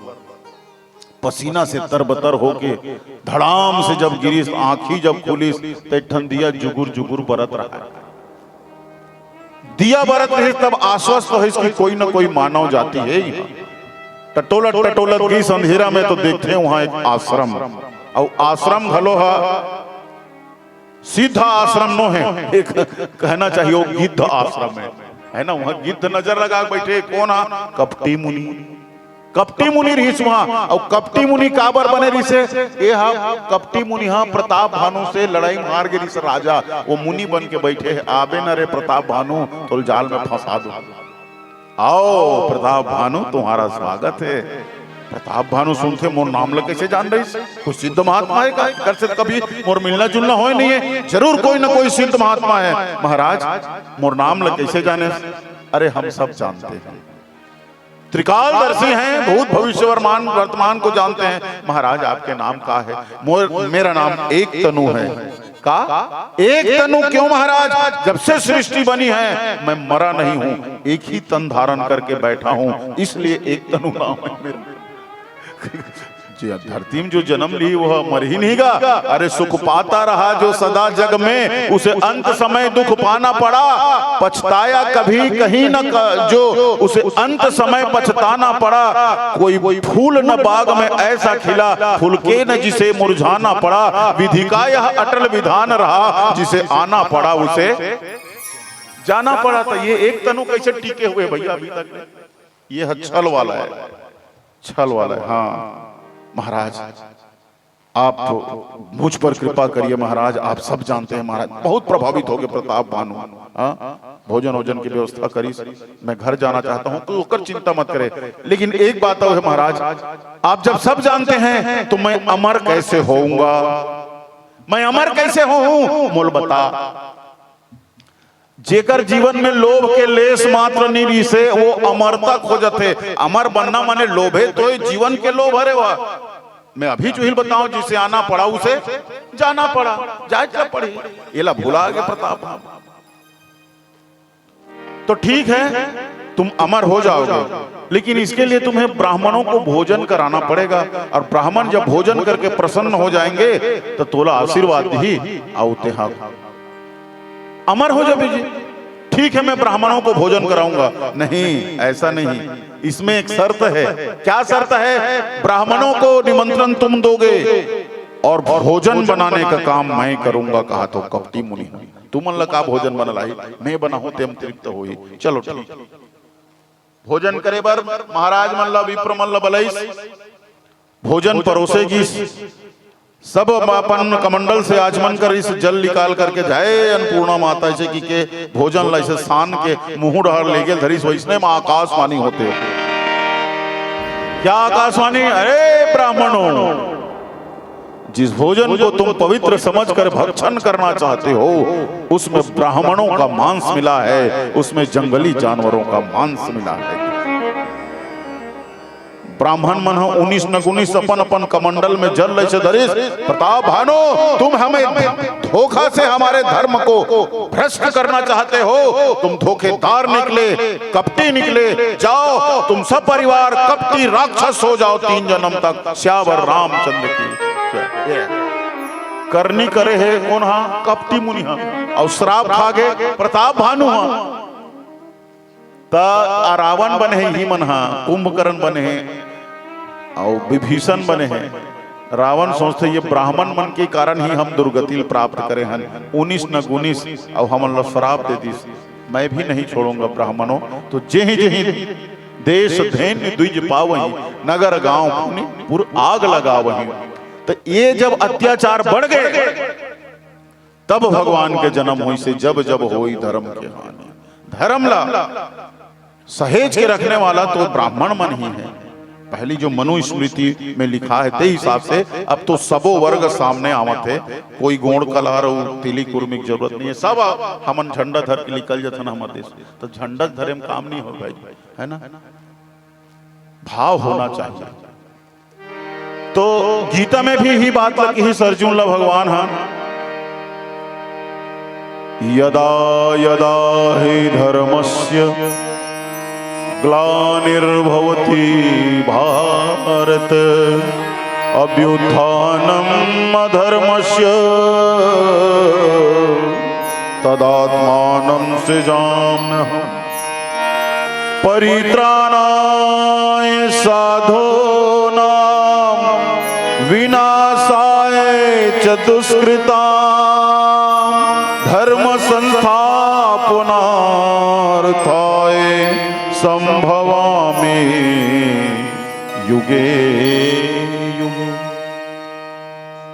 पसीना से तरबतर होके धड़ाम से जब गिरिस, आंखी जब खुलिस, त एक ठन दिया जुगुर जुगुर बरत रहा। दिया बरत रहिस, तब आश्वस्त होइस कि कोई न कोई मानव जाति हे इहाँ। टटोलत टटोलत गिस अंधेरा में, तो देखथे उहाँ एक आश्रम, अउ आश्रम घलो ह सिद्ध आश्रम नो हे, एक कहना चाहिए वो गिद्ध आश्रम हे, है ना? उहाँ गिद्ध नजर लगा के बैठे, कोन हा? कपटी मुनि। कपटी मुनि रिहिस उहाँ, अउ कपटी मुनि काबर बने रिहिसे? ए हा, कपटी मुनि हा प्रताप भानु से लड़ाई म हार गे रिहिस राजा, वो मुनि बन के बैठे हे, "आबे न रे प्रताप भानु, तोल जाल में फंसा दूं।" "आओ प्रताप भानु, तुम्हारा स्वागत है।" प्रताप भानु सुनथे, "मोर नाम ल कइसे जान रहिस? कोई सिद्ध महात्मा हे का? एकर से कभी मोर मिलना जुलना होय नहीं है, जरूर कोई न कोई सिद्ध महात्मा हे।" "महाराज, मोर नाम ल कइसे जाने?" "अरे, हम सब जानते हैं।" त्रिकालदर्शी हैं, भूत भविष्य वर्मान-, वर्तमान को जानते हैं। "महाराज, आपके नाम का है?" "मोर, मेरा नाम एक तनु है।" "का? एक तनु क्यों महाराज? जब से सृष्टि बनी है, मैं मरा नहीं हूँ, एक ही तन धारण करके बैठा हूँ, इसलिए एक तनु नाम है मेरा।" जी, धरती में जो जन्म ली, वह मर ही नहीं गा। "अरे, सुख पाता रहा जो सदा जग में, उसे अंत समय दुख पाना पड़ा। पछताया कभी कहीं न क-, जो उसे अंत समय पछताना पड़ा। कोई फूल न बाग में ऐसा खिला, फूल के न जिसे मुरझाना पड़ा। विधि का यह अटल विधान रहा, जिसे आना पड़ा उसे जाना पड़ा।" तो ये एक तनु कैसे टिके हुए भैया अभी तक? ये है छल वाला है, छल वाला है। हाँ महाराज, आप मुझ पर कृपा करिए महाराज, आप सब जानते हैं महाराज। बहुत प्रभावित हो गए प्रताप भानु। हाँ, भोजन वोजन की व्यवस्था करिस, मैं घर जाना चाहता हूँ, तो ओकर चिंता मत करे। लेकिन एक बात और है महाराज, आप जब सब जानते हैं तो मैं अमर कैसे होऊंगा? मैं अमर कैसे होऊं? मोल बता। जेकर जीवन में लोभ के लेस मात्र नहीं रिसे, वो अमरता खोजथे। अमर बनना माने लोभे तो ये जीवन के लोभ हरे वह। मैं अभी चुहिल बताऊं, जिसे आना पड़ा उसे जाना पड़ा, जाए क्या पड़ी, एला भुला गे प्रताप। तो ठीक है, तुम अमर हो जाओगे, लेकिन इसके लिए तुम्हें ब्राह्मणों को भोजन कराना पड़ेगा, और ब्राह्मण जब भोजन करके प्रसन्न हो जाएंगे तो तोला आशीर्वाद ही। आओ तेहा अमर हो जावे जी। ठीक है, मैं ब्राह्मणों को भोजन कराऊंगा। नहीं, ऐसा नहीं। इसमें एक शर्त है। क्या शर्त है? ब्राह्मणों को निमंत्रण तुम दोगे और भोजन बनाने का काम मैं करूंगा, कहा तो कपटी मुनि। तुमन ला का भोजन बना लाही, मैं बनाहूं तेम तृप्त होही। चलो ठीक। भोजन करे बर महाराज मन ला, विप्र मन ला बलाइस, भोजन परोसे गिस। सब अपन कमंडल से आचमन करिस, जल निकाल करके, "जय अन्नपूर्णा माता" ऐसे कहिके भोजन ला ऐसे सान के मुंह डहर ले गेल धरिस। वैसने में आकाशवाणी होथे। क्या आकाशवाणी? "अरे ब्राह्मणों, जिस भोजन को तुम पवित्र समझकर भक्षण करना चाहते हो, उसमें ब्राह्मणों का मांस मिला है, उसमें जंगली जानवरों का मांस मिला है।" ब्राह्मण मन ह उन्नीस नगुनीस अपन अपन कमंडल में जल ऐसे धरिस। "प्रताप भानु, तुम हमें धोखा से हमारे धर्म को भ्रष्ट करना चाहते हो, तुम धोखेदार निकले, कपटी निकले। जाओ, तुम सब परिवार कपटी राक्षस हो जाओ तीन जन्म तक।" सियावर रामचंद्र की जय। ये करनी करे हे कोन हा? कपटी मुनि हा। अउ श्राप खा गे प्रताप भानु हा। त रावण बने हे, इही मन हा, कुंभकर्ण बने हे, अउ विभीषण बने हे। रावण सोचथे, "ये ब्राह्मण मन के कारण ही हम दुर्गति प्राप्त करे हन, उन्नीस नगुनीस, अउ हमन ला श्राप दे दिस, मैं भी नहीं छोड़ूंगा ब्राह्मणों।" तो जेही जेही देश धन्य द्विज पावही, नगर गांव पुनि पुर आग लगावही। तो ये जब अत्याचार बढ़ गए, तब भगवान के जन्म होइसे, "जब जब होई धर्म के हानि।" धर्म ला सहेज के रखने वाला तो ब्राह्मण मन ही है। पहली जो मनुस्मृति में लिखा है, ते हिसाब से अब तो सबो वर्ग सामने आवत है। कोई गोंड़ कलार अउ तिली कुर्मी के जरूरत नहीं है, सब हमन झंडा धर के निकल जाथन हमर देश। तो झंडा धरे में काम नहीं हो भाई, है ना? भाव होना चाहिए। तो गीता में भी इही बात ला किहिस अर्जुन ला भगवान हा, "यदा यदा ही धर्मस्य ग्लानिर्भवति भारत, अभ्युत्थानम अधर्मस्य तदात्मानं सृजाम्यहम्।" परित्राणाय साधूनां विनाशाय च दुष्कृतां, धर्म संस्थापनार्थाय संभवामि युगे युगे।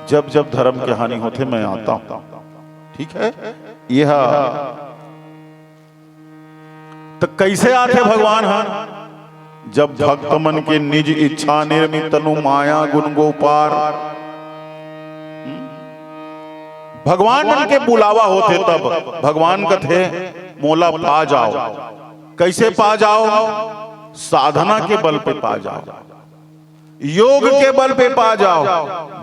जब जब धर्म के हानि होथे, मैं आता हूं। ठीक है, यह तो कैसे आथे भगवान ह? जब भक्त मन के निज इच्छा निर्मित तनु माया गुण गोपार। भगवान मन के बुलावा होथे तब भगवान कथे, "मोला पा जाओ।" कैसे पा जाओ? साधना के बल पे पा जाओ। योग के बल पे पा जाओ,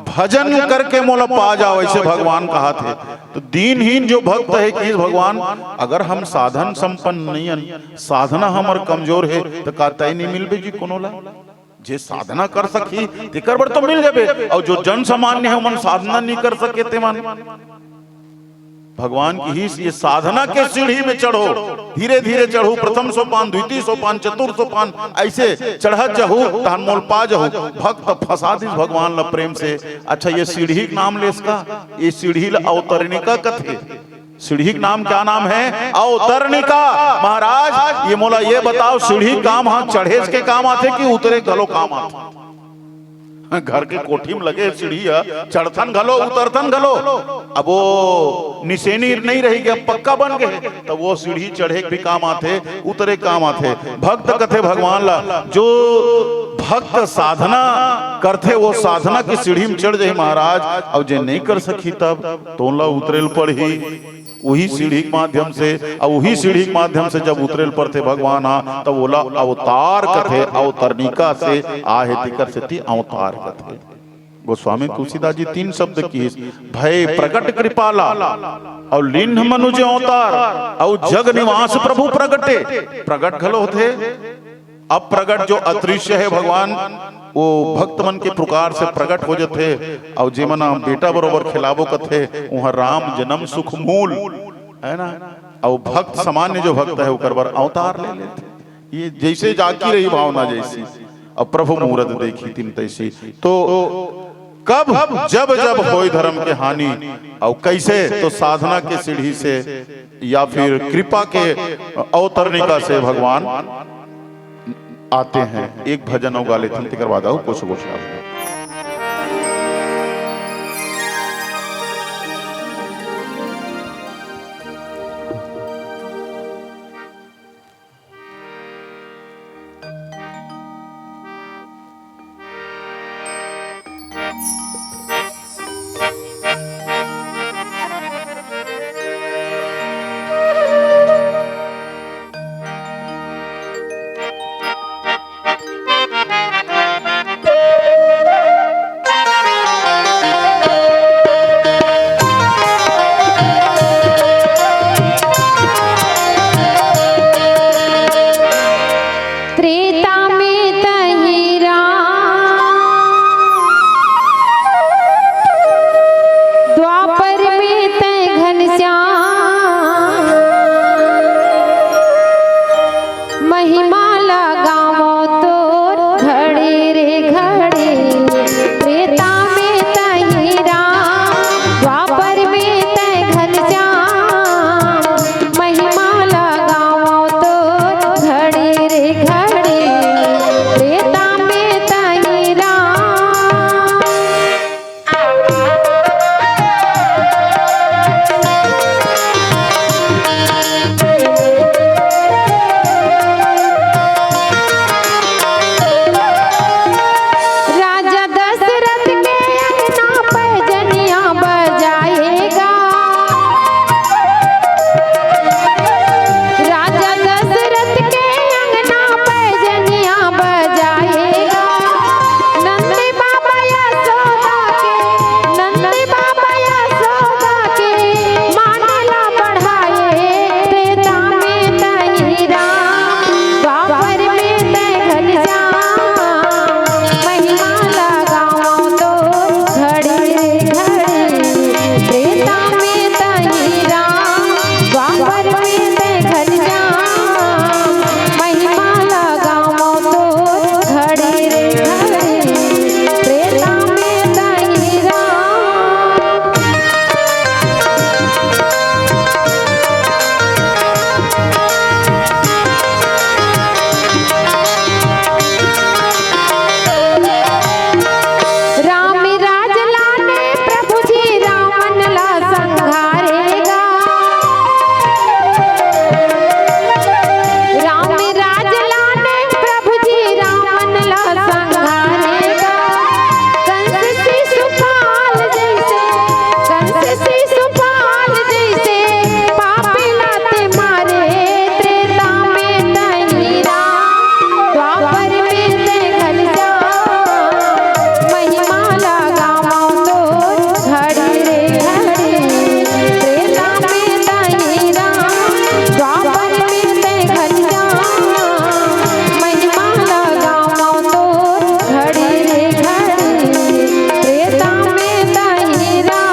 भजन करके मोला पा जाओ, ऐसे भगवान कहाथे। तो दीनहीन जो भक्त हे, किहिस भगवान, अगर हम साधन संपन्न नइ हन, साधना हमर कमजोर हे, तो का तैं नइ मिलबे जी कोनो ला? जे साधना कर सकही, तेकर बर तो मिल जाबे। अउ जो जन सामान्य हे, ओमन साधना नइ कर सके, तेमन भगवान किहिस, ये साधना के सीढ़ी में चढ़ो, धीरे धीरे चढ़ो, प्रथम सोपान, द्वितीय सोपान, चतुर्थ सोपान, ऐसे चढ़त जहू, तहन मोल पा जहू। भक्त फंसा दिस भगवान ला प्रेम से। अच्छा, ये सीढ़ी के नाम लेस का? ये सीढ़ी ला अवतरणिका कथे। सीढ़ी के नाम क्या नाम है? अवतरणिका। महाराज, ये मोला ये बताओ, सीढ़ी काम हा चढ़ेस के काम आथे कि उतरे घलो काम आथे? घर के कोठी में लगे सीढ़ी ह, चढ़थन घलो, उतरथन घलो। अब वो निसेनी नइ रही, अब पक्का बन गए, तब वो सीढ़ी चढ़े के भी काम आथे, उतरे काम आथे। भक्त कथे भगवान ला, जो भक्त साधना करथे, वो साधना की सीढ़ी में चढ़ जाही महाराज। अउ जे नइ कर सकही, तब तोला उतरे ल पड़ही। उही सीढ़ी के माध्यम से, अउ उही सीढ़ी के माध्यम से जब उतरे ल परथे भगवान हा, तब ओला अवतार कथे, अवतरणिका से आहे, तेकर सेती अवतार कथे। गोस्वामी तुलसीदास जी तीन शब्द किहिस, भय प्रगट कृपाला, अउ लीन्ह मनुज अवतार, अउ जग निवास प्रभु प्रगटे। प्रगट घलो होथे, अप्रगट जो अदृश्य हे भगवान, वो भक्त मन के पुकार से प्रगट हो जथे। अउ जेमन बेटा बरोबर खेलाबो कथे, उहाँ राम जन्म सुख मूल, है ना? अउ भक्त सामान्य जो भक्त हे, ओकर बर अवतार ले लेथे। ये जैसे जाकी रही भावना जैसी, अब प्रभु मूरत देखी तिन तैसी। तो कब, जब जब होय धर्म के हानि, और कैसे, तो साधना के सीढ़ी से या फिर कृपा के अवतरणिका से भगवान आते हैं। एक भजन और गा लेथन, तेकर बाद आऊ कुछ गोष्ठी। त्रेता में तही राम, द्वापर में तै घनश्याम। महिमा लगावो तोर घड़ी रे घड़ी। त्रेता में तही राम, द्वापर में तै घनश्याम। महिमा लगावो तोर घड़ी रे घड़ी। त्रेता में तही राम। राजा दशरथ के अंगना पैजनिया बजाएगा। राजा दशरथ के अंगना पैजनिया बजाएगा। नंद बाबा यशोदा के, नंद बाबा यशोदा के मानला बढ़ाए। त्रेता में तही राम, द्वापर में तै घनश्याम। महिमा लगावो तोर घड़ी रे घड़ी। त्रेता में तही राम, द्वापर में तै घनश्याम। महिमा लगावो तोर घड़ी रे घड़ी। त्रेता में तही राम। राम राज लाने प्रभु जी रावण ला संघारेगा। राम राज लाने प्रभु जी रावण ला संघारेगा। कंस शिशुपाल जैसे, कंस शिशुपाल जैसे पापी लाते मारे। त्रेता में तही राम, द्वापर में तै घनश्याम। महिमा लगावो तोर घड़ी रे घड़ी। त्रेता में तही राम, द्वापर में तै घनश्याम। महिमा लगावो तोर घड़ी रे घड़ी। त्रेता में तही राम।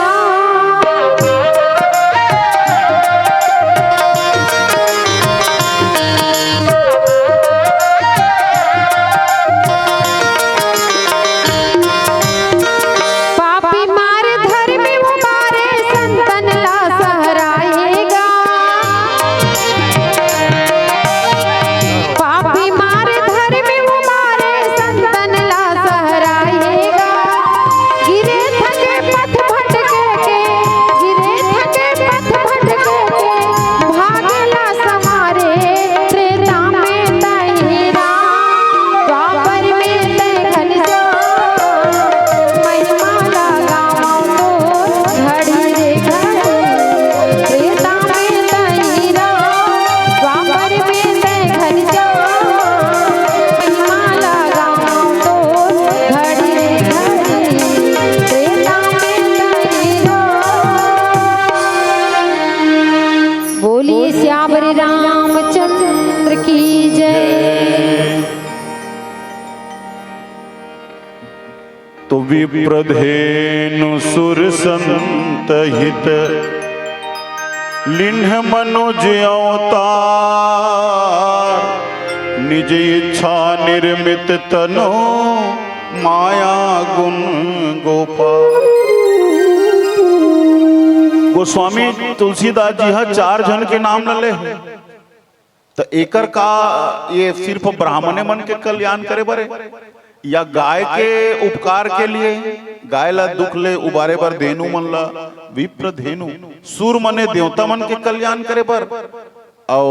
पापी मार धर्मी उबारे, संतन ला सहराएगा। पापी मार धर्मी उबारे, संतन ला सहराएगा। गिरे थके पथ भटके के, गिरे थके पथ भटके के, भागेला संवारे। त्रेता में तही राम, द्वापर में तै घनश्याम। महिमा लगावो तोर घड़ी रे घड़ी। त्रेता में तही राम, द्वापर में तै घनश्याम। महिमा लगावो तोर घड़ी रे घड़ी। त्रेता में तही राम। बोलिए सियावर रामचंद्र की जय। तो विप्रधेनु सुर संत हित, लिन्ह मनुज अवतार। निज इच्छा निर्मित तनु माया गुण गोपाल। गोस्वामी तुलसीदास जी ह चार झन के नाम ल ले हे। त एकर का ये सिर्फ ब्राह्मणे मन के कल्याण करे बर हे? या गाय के उपकार के लिए, गाय ला दुख ले उबारे बर धेनु मन ला, विप्र धेनु, सुर मने देवता मन के कल्याण करे बर, अउ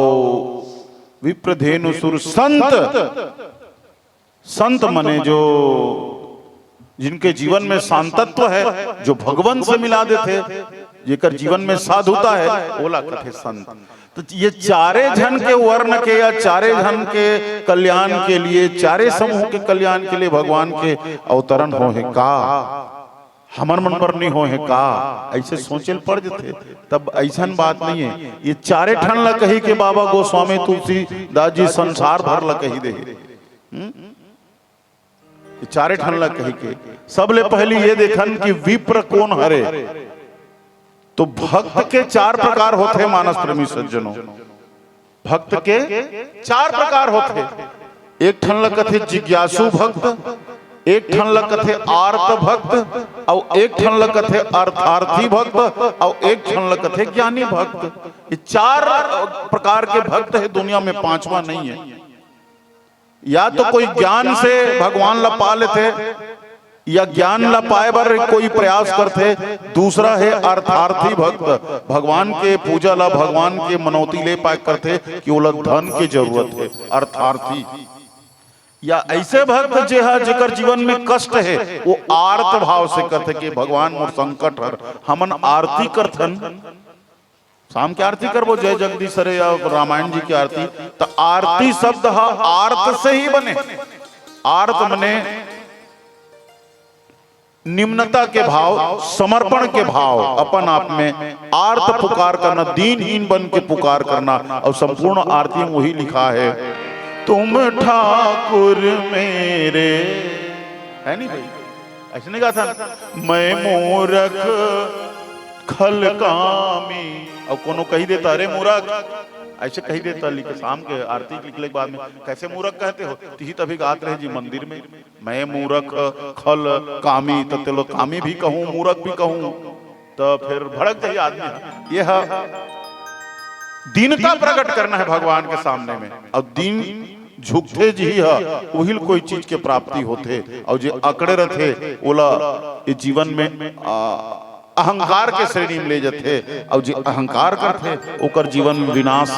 विप्र धेनु सुर संत, संत मने जो जिनके जीवन में शांतत्व है, जो भगवंत से मिला देथे, जेकर जीवन में साधुता है, ओला कथे संत। तो ये चारे झन के वर्ण के या चारे झन के कल्याण के लिए, चारे समूह के कल्याण के लिए भगवान के अवतरण हो हे का? हमर मन बर नहीं हो हे का? ऐसे सोचे ल पड़ जथे। तब ऐसन बात नहीं है। ये चारे ठन ला कही के बाबा गोस्वामी तुलसीदास जी संसार भर ला कही दे हे। हम्म? ये चारे ठन ला कही के सबले पहली ये देखन कि विप्र कोन हरे। तो भक्त के चार प्रकार होथे, मानस प्रेमी सज्जनों। भक्त के चार प्रकार होथे। एक ठन ला कथे जिज्ञासु भक्त, एक ठन ला कथे आर्त भक्त, अउ एक ठन ला कथे अर्थार्थी भक्त, अउ एक ठन ला कथे ज्ञानी भक्त। ये चार प्रकार के भक्त हे दुनिया में, पांचवा नहीं है। या तो कोई ज्ञान से भगवान ला पा लेथे, या ज्ञान ला पाए बर कोई प्रयास करथे। दूसरा हे अर्थार्थी भक्त, भगवान के पूजा ला, भगवान के मनौती ले पाए करथे कि ओला धन के जरूरत हे, अर्थार्थी। या ऐसे भक्त जे हा, जेकर जीवन में कष्ट हे, वो आर्त भाव से करथे कि भगवान मोर संकट हर। हमन आरती करथन, शाम के आरती करबो, जय जगदीश हरे या रामायण जी के आरती, त आरती शब्द ह आर्त से ही बने। आर्त मने निम्नता के भाव, समर्पण के भाव, अपन आप में आर्त पुकार करना, दीनहीन बन के पुकार करना। और संपूर्ण आरती में वही लिखा है, तुम ठाकुर मेरे, है नहीं भाई? ऐसे नहीं कहा था, मैं मूरख खल कामी। अब कोनो कही देता, "अरे मूरख," ऐसे कही देता, लिख शाम के आरती लिखले के बाद में, "कैसे मूरख कहते हो?" तिही तभी गात रहे जी मंदिर में, "मैं मूरख खल कामी," तो तेलो कामी भी कहूँ, मूरख भी कहूँ, तो फिर भड़क जाइए आदमी। ये है दीनता प्रकट करना है भगवान के सामने में। और दीन झुकथे जी ह, उहिल कोई चीज के प्राप्ति होथे। और जे अकड़े रथे, ओला ये जीवन में, आ, अहंकार के श्रेणी में ले जथे। और जे अहंकार करथे, ओकर जीवन में विनाश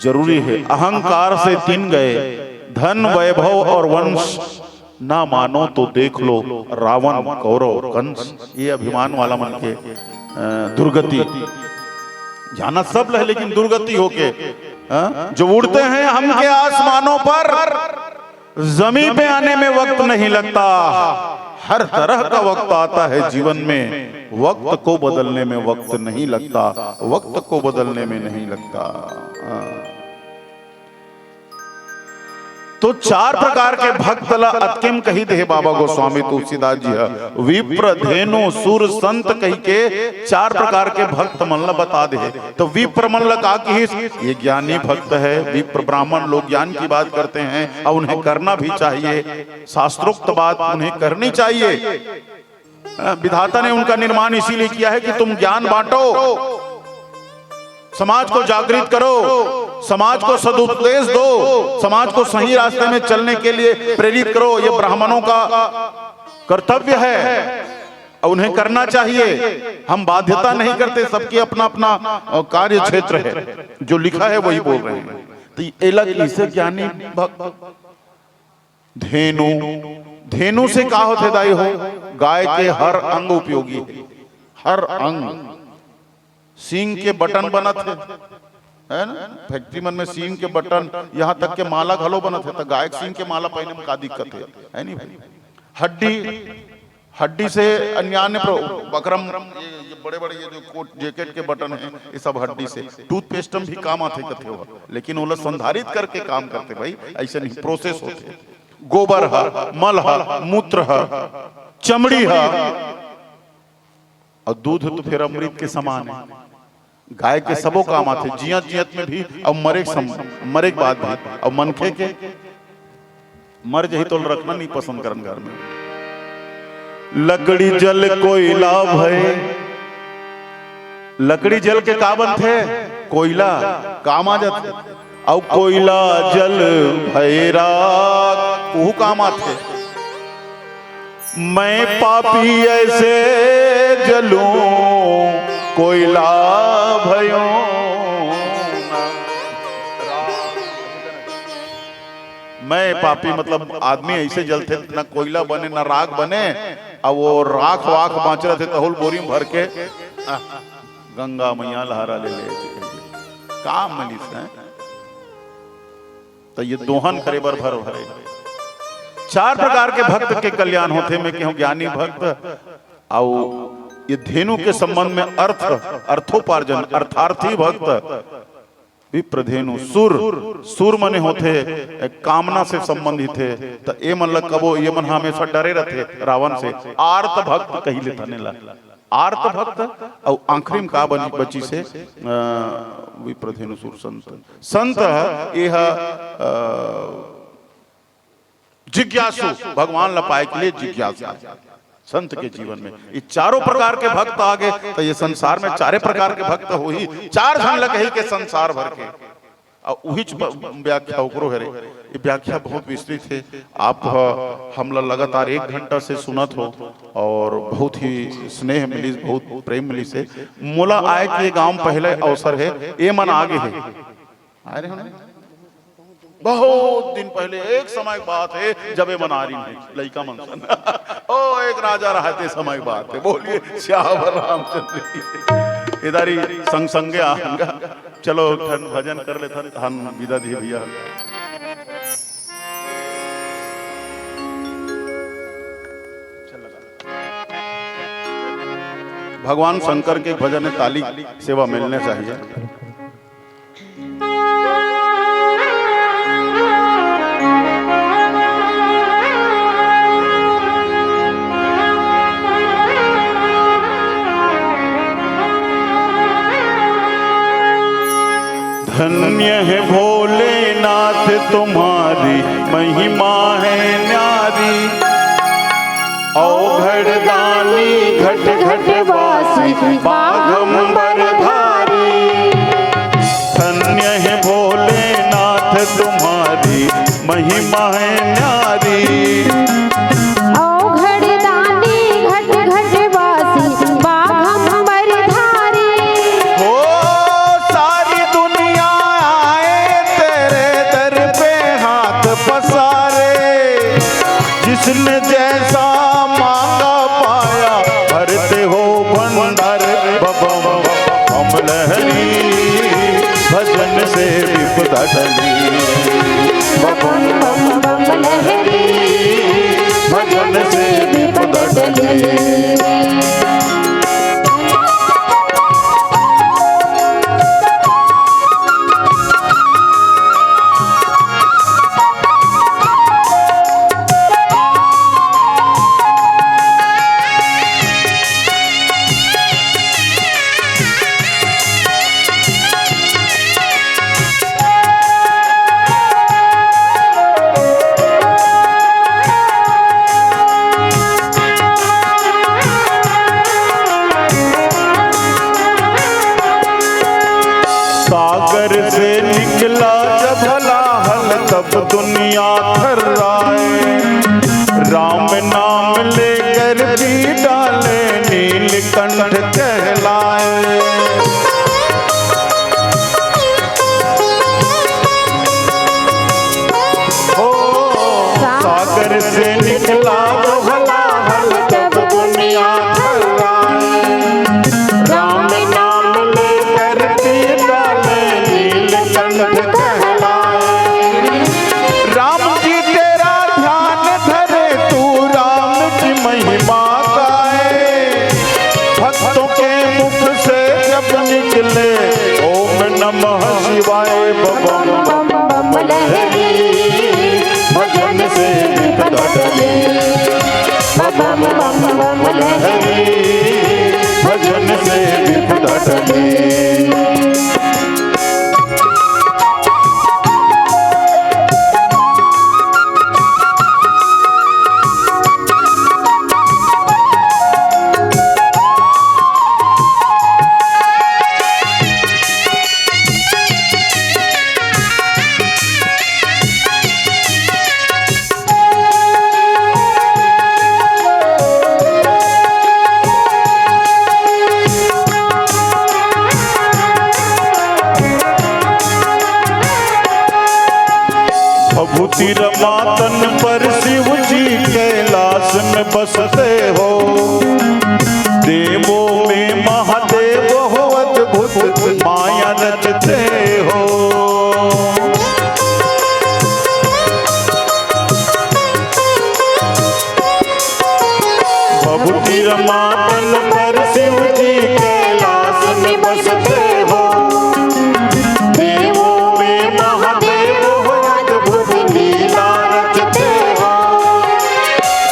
जरूरी है। अहंकार से तिन गए धन वैभव और वंश, ना मानो तो देख लो रावण कौरव कंस। ये अभिमान वाला मन के, अ, दुर्गति। जाना सब लहे, लेकिन दुर्गति होके, अ, जो उड़ते हैं हम के आसमानों पर, जमीन पे आने में वक्त नहीं लगता। हर तरह का वक्त आता है जीवन में, वक्त को बदलने में वक्त नहीं लगता, वक्त को बदलने में नहीं लगता। हाँ। तो चार प्रकार के भक्त ला अतकेम कही दे बाबा गोस्वामी तुलसीदास जी ह। विप्र, धेनु, सुर, संत कही के चार प्रकार के भक्त मन ला बता दे। तो विप्र मन ला का किहिस? ये ज्ञानी भक्त है, विप्र ब्राह्मण लोग ज्ञान की बात करते हैं और उन्हें करना भी चाहिए, शास्त्रोक्त बात उन्हें करनी चाहिए। अ, विधाता ने उनका निर्माण इसीलिए किया है कि तुम ज्ञान बांटो, समाज को जागृत करो, समाज को सदुपदेश दो, समाज को सही रास्ते में चलने के लिए प्रेरित करो। ये ब्राह्मणों का कर्तव्य है और उन्हें करना चाहिए। हम बाध्यता नहीं करते, सबकी अपना अपना, अ, कार्य क्षेत्र है, जो लिखा है वही बोल रहे हैं। तो एला किसे ज्ञानी भक्त धेनु, धेनु से का होथे दाई हो? गाय के हर अंग उपयोगी है, हर अंग। सींग के बटन बनत हे, है ना? फैक्ट्री मन में सींग के बटन, यहाँ तक के माला घलो बनत हे, तो गाय के सींग के माला पहने में का दिक्कत है, है नहीं भाई? हड्डी, हड्डी से अन्यान्य प्र-, बकरम, ये, ये बड़े-बड़े ये जो कोट जैकेट के बटन है, ये सब हड्डी से। टूथपेस्ट में भी काम आथे कथे हो, लेकिन ओला संधारित करके काम करथे भाई, ऐसे नहीं, प्रोसेस होथे। गोबर ह, मल ह, मूत्र ह, चमड़ी ह, और दूध तो फिर अमृत के समान है। गाय के सबो काम आथे, जियत जियत में भी, अउ मरे के सम-, मरे के बाद भी। अउ मनखे के मर जही तो रखना नहीं पसंद करन घर में। लकड़ी जल कोइला भय, लकड़ी जल के का बनथे? कोइला काम आ जाथे। अउ कोइला जल भय राख, ओहू काम आथे। मैं पापी ऐसे जलूं, कोइला भयों। मैं पापी मतलब आदमी ऐसे जलथे, ना कोइला बने, ना राख बने, अउ वो राख वाख बाँच रथे, तहुल बोरी में भर के, आ, गंगा मैया लहरा ले ले, काम मिलिस हे। तो ये दोहन करे बर भर भरे। चार प्रकार के भक्त के कल्याण होथे, मैं कहूँ ज्ञानी भक्त, अउ ये धेनु के संबंध में अर्थ, अर्थोपार्जन, अर्थार्थी भक्त, विप्रधेनु, सुर, सुर मने होथे, ए, कामना से संबंधित हे। त ए मन ल कबो, ये मन हमेशा डरे रथे रावण से। आर्त भक्त कहि लेथन एला। आर्त भक्त अउ आखिरी में का बन-, बचिस हे, अ, विप्रधेनु सुर संत। संत ह, ए ह, अ, जिज्ञासु, भगवान ला पाए के लिए जिज्ञासा। संत के जीवन में ये चारों प्रकार के भक्त आ गए, तो ये संसार में चारे प्रकार के भक्त होही, चार झन ला कही के संसार भर के। अउ उहीच ब-, व्याख्या ओकरो हरे। ये व्याख्या बहुत विस्तृत हे। आप ह-, हमला लगातार एक घंटा से सुनत हो अउ बहुत ही स्नेह मिलिस, बहुत प्रेम मिलिस हे। मोला आए के गांव पहले अवसर हे, ए मन आगे हे। आए रहे हो ना? बहुत दिन पहले, एक समय के बात हे, जब ए मन आ रही हे, लइका मन सन। ओ, एक राजा रहा थे, समय के बात हे। बोलिए, सियावर रामचंद्र की। इधर ही संग संगे आएंगा। चलो, ठन भजन कर लेथन, तहन विदा दिए भैया। भगवान शंकर के भजन में ताली सेवा मिलने चाहिए। धन्य है भोलेनाथ तुम्हारी महिमा है न्यारी। औघड़ दानी घट घट वासी बाघंबर धारी। धन्य है भोलेनाथ तुम्हारी महिमा है न्यारी। औघड़ दानी घट घट वासी बाघंबर धारी। हो सारी दुनिया आए तेरे दर पे हाथ पसारे। जिसने जैसा मांगा पाया भरते हो भंडार। बबम बम लहरी भजन से विपदा टली। बबम बम बम लहरी भजन से विपदा टली। सागर से निकला जब हलाहल तब दुनिया थर्राए। राम नाम लेकर पी डाले नीलकंठ कहलाए। ओ सागर से निकला वो हलाहल तब दुनिया थर्राए। राम नाम लेकर पी डाले नीलकंठ कहलाए। राम जी तेरा ध्यान धरे तू राम की महिमा गाए। भक्तों के मुख से जब निकले ओम नमः शिवाय। बबम बम बम लहरी भजन से विपदा टले। बबम बम बम लहरी भजन से विपदा टले। रमातन पर शिव जी कैलाश में बसते हो। देवों में महादेव हो, अद्भुत माया रचते हो। भभूति रमातन पर शिव जी कैलाश में बसते हो। देवों में महादेव हो, अद्भुत लीला रचते हो।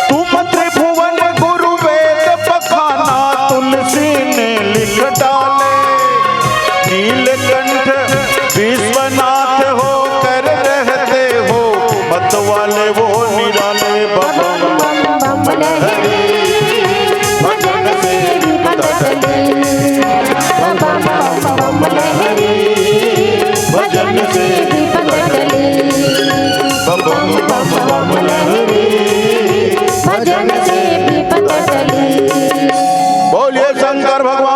तुम त्रिभुवन गुरु वेद पखाना तुलसी ने लिख डाले। नीलकंठ विश्वनाथ होकर रहते हो, मत वाले वो निराले। बम बम बम लहरी, भजन से विपद टले। बम बम बम लहरी, भजन से विपद टले। बम बम बम लहरी, भजन से विपद टले। बोलिए शंकर भगवान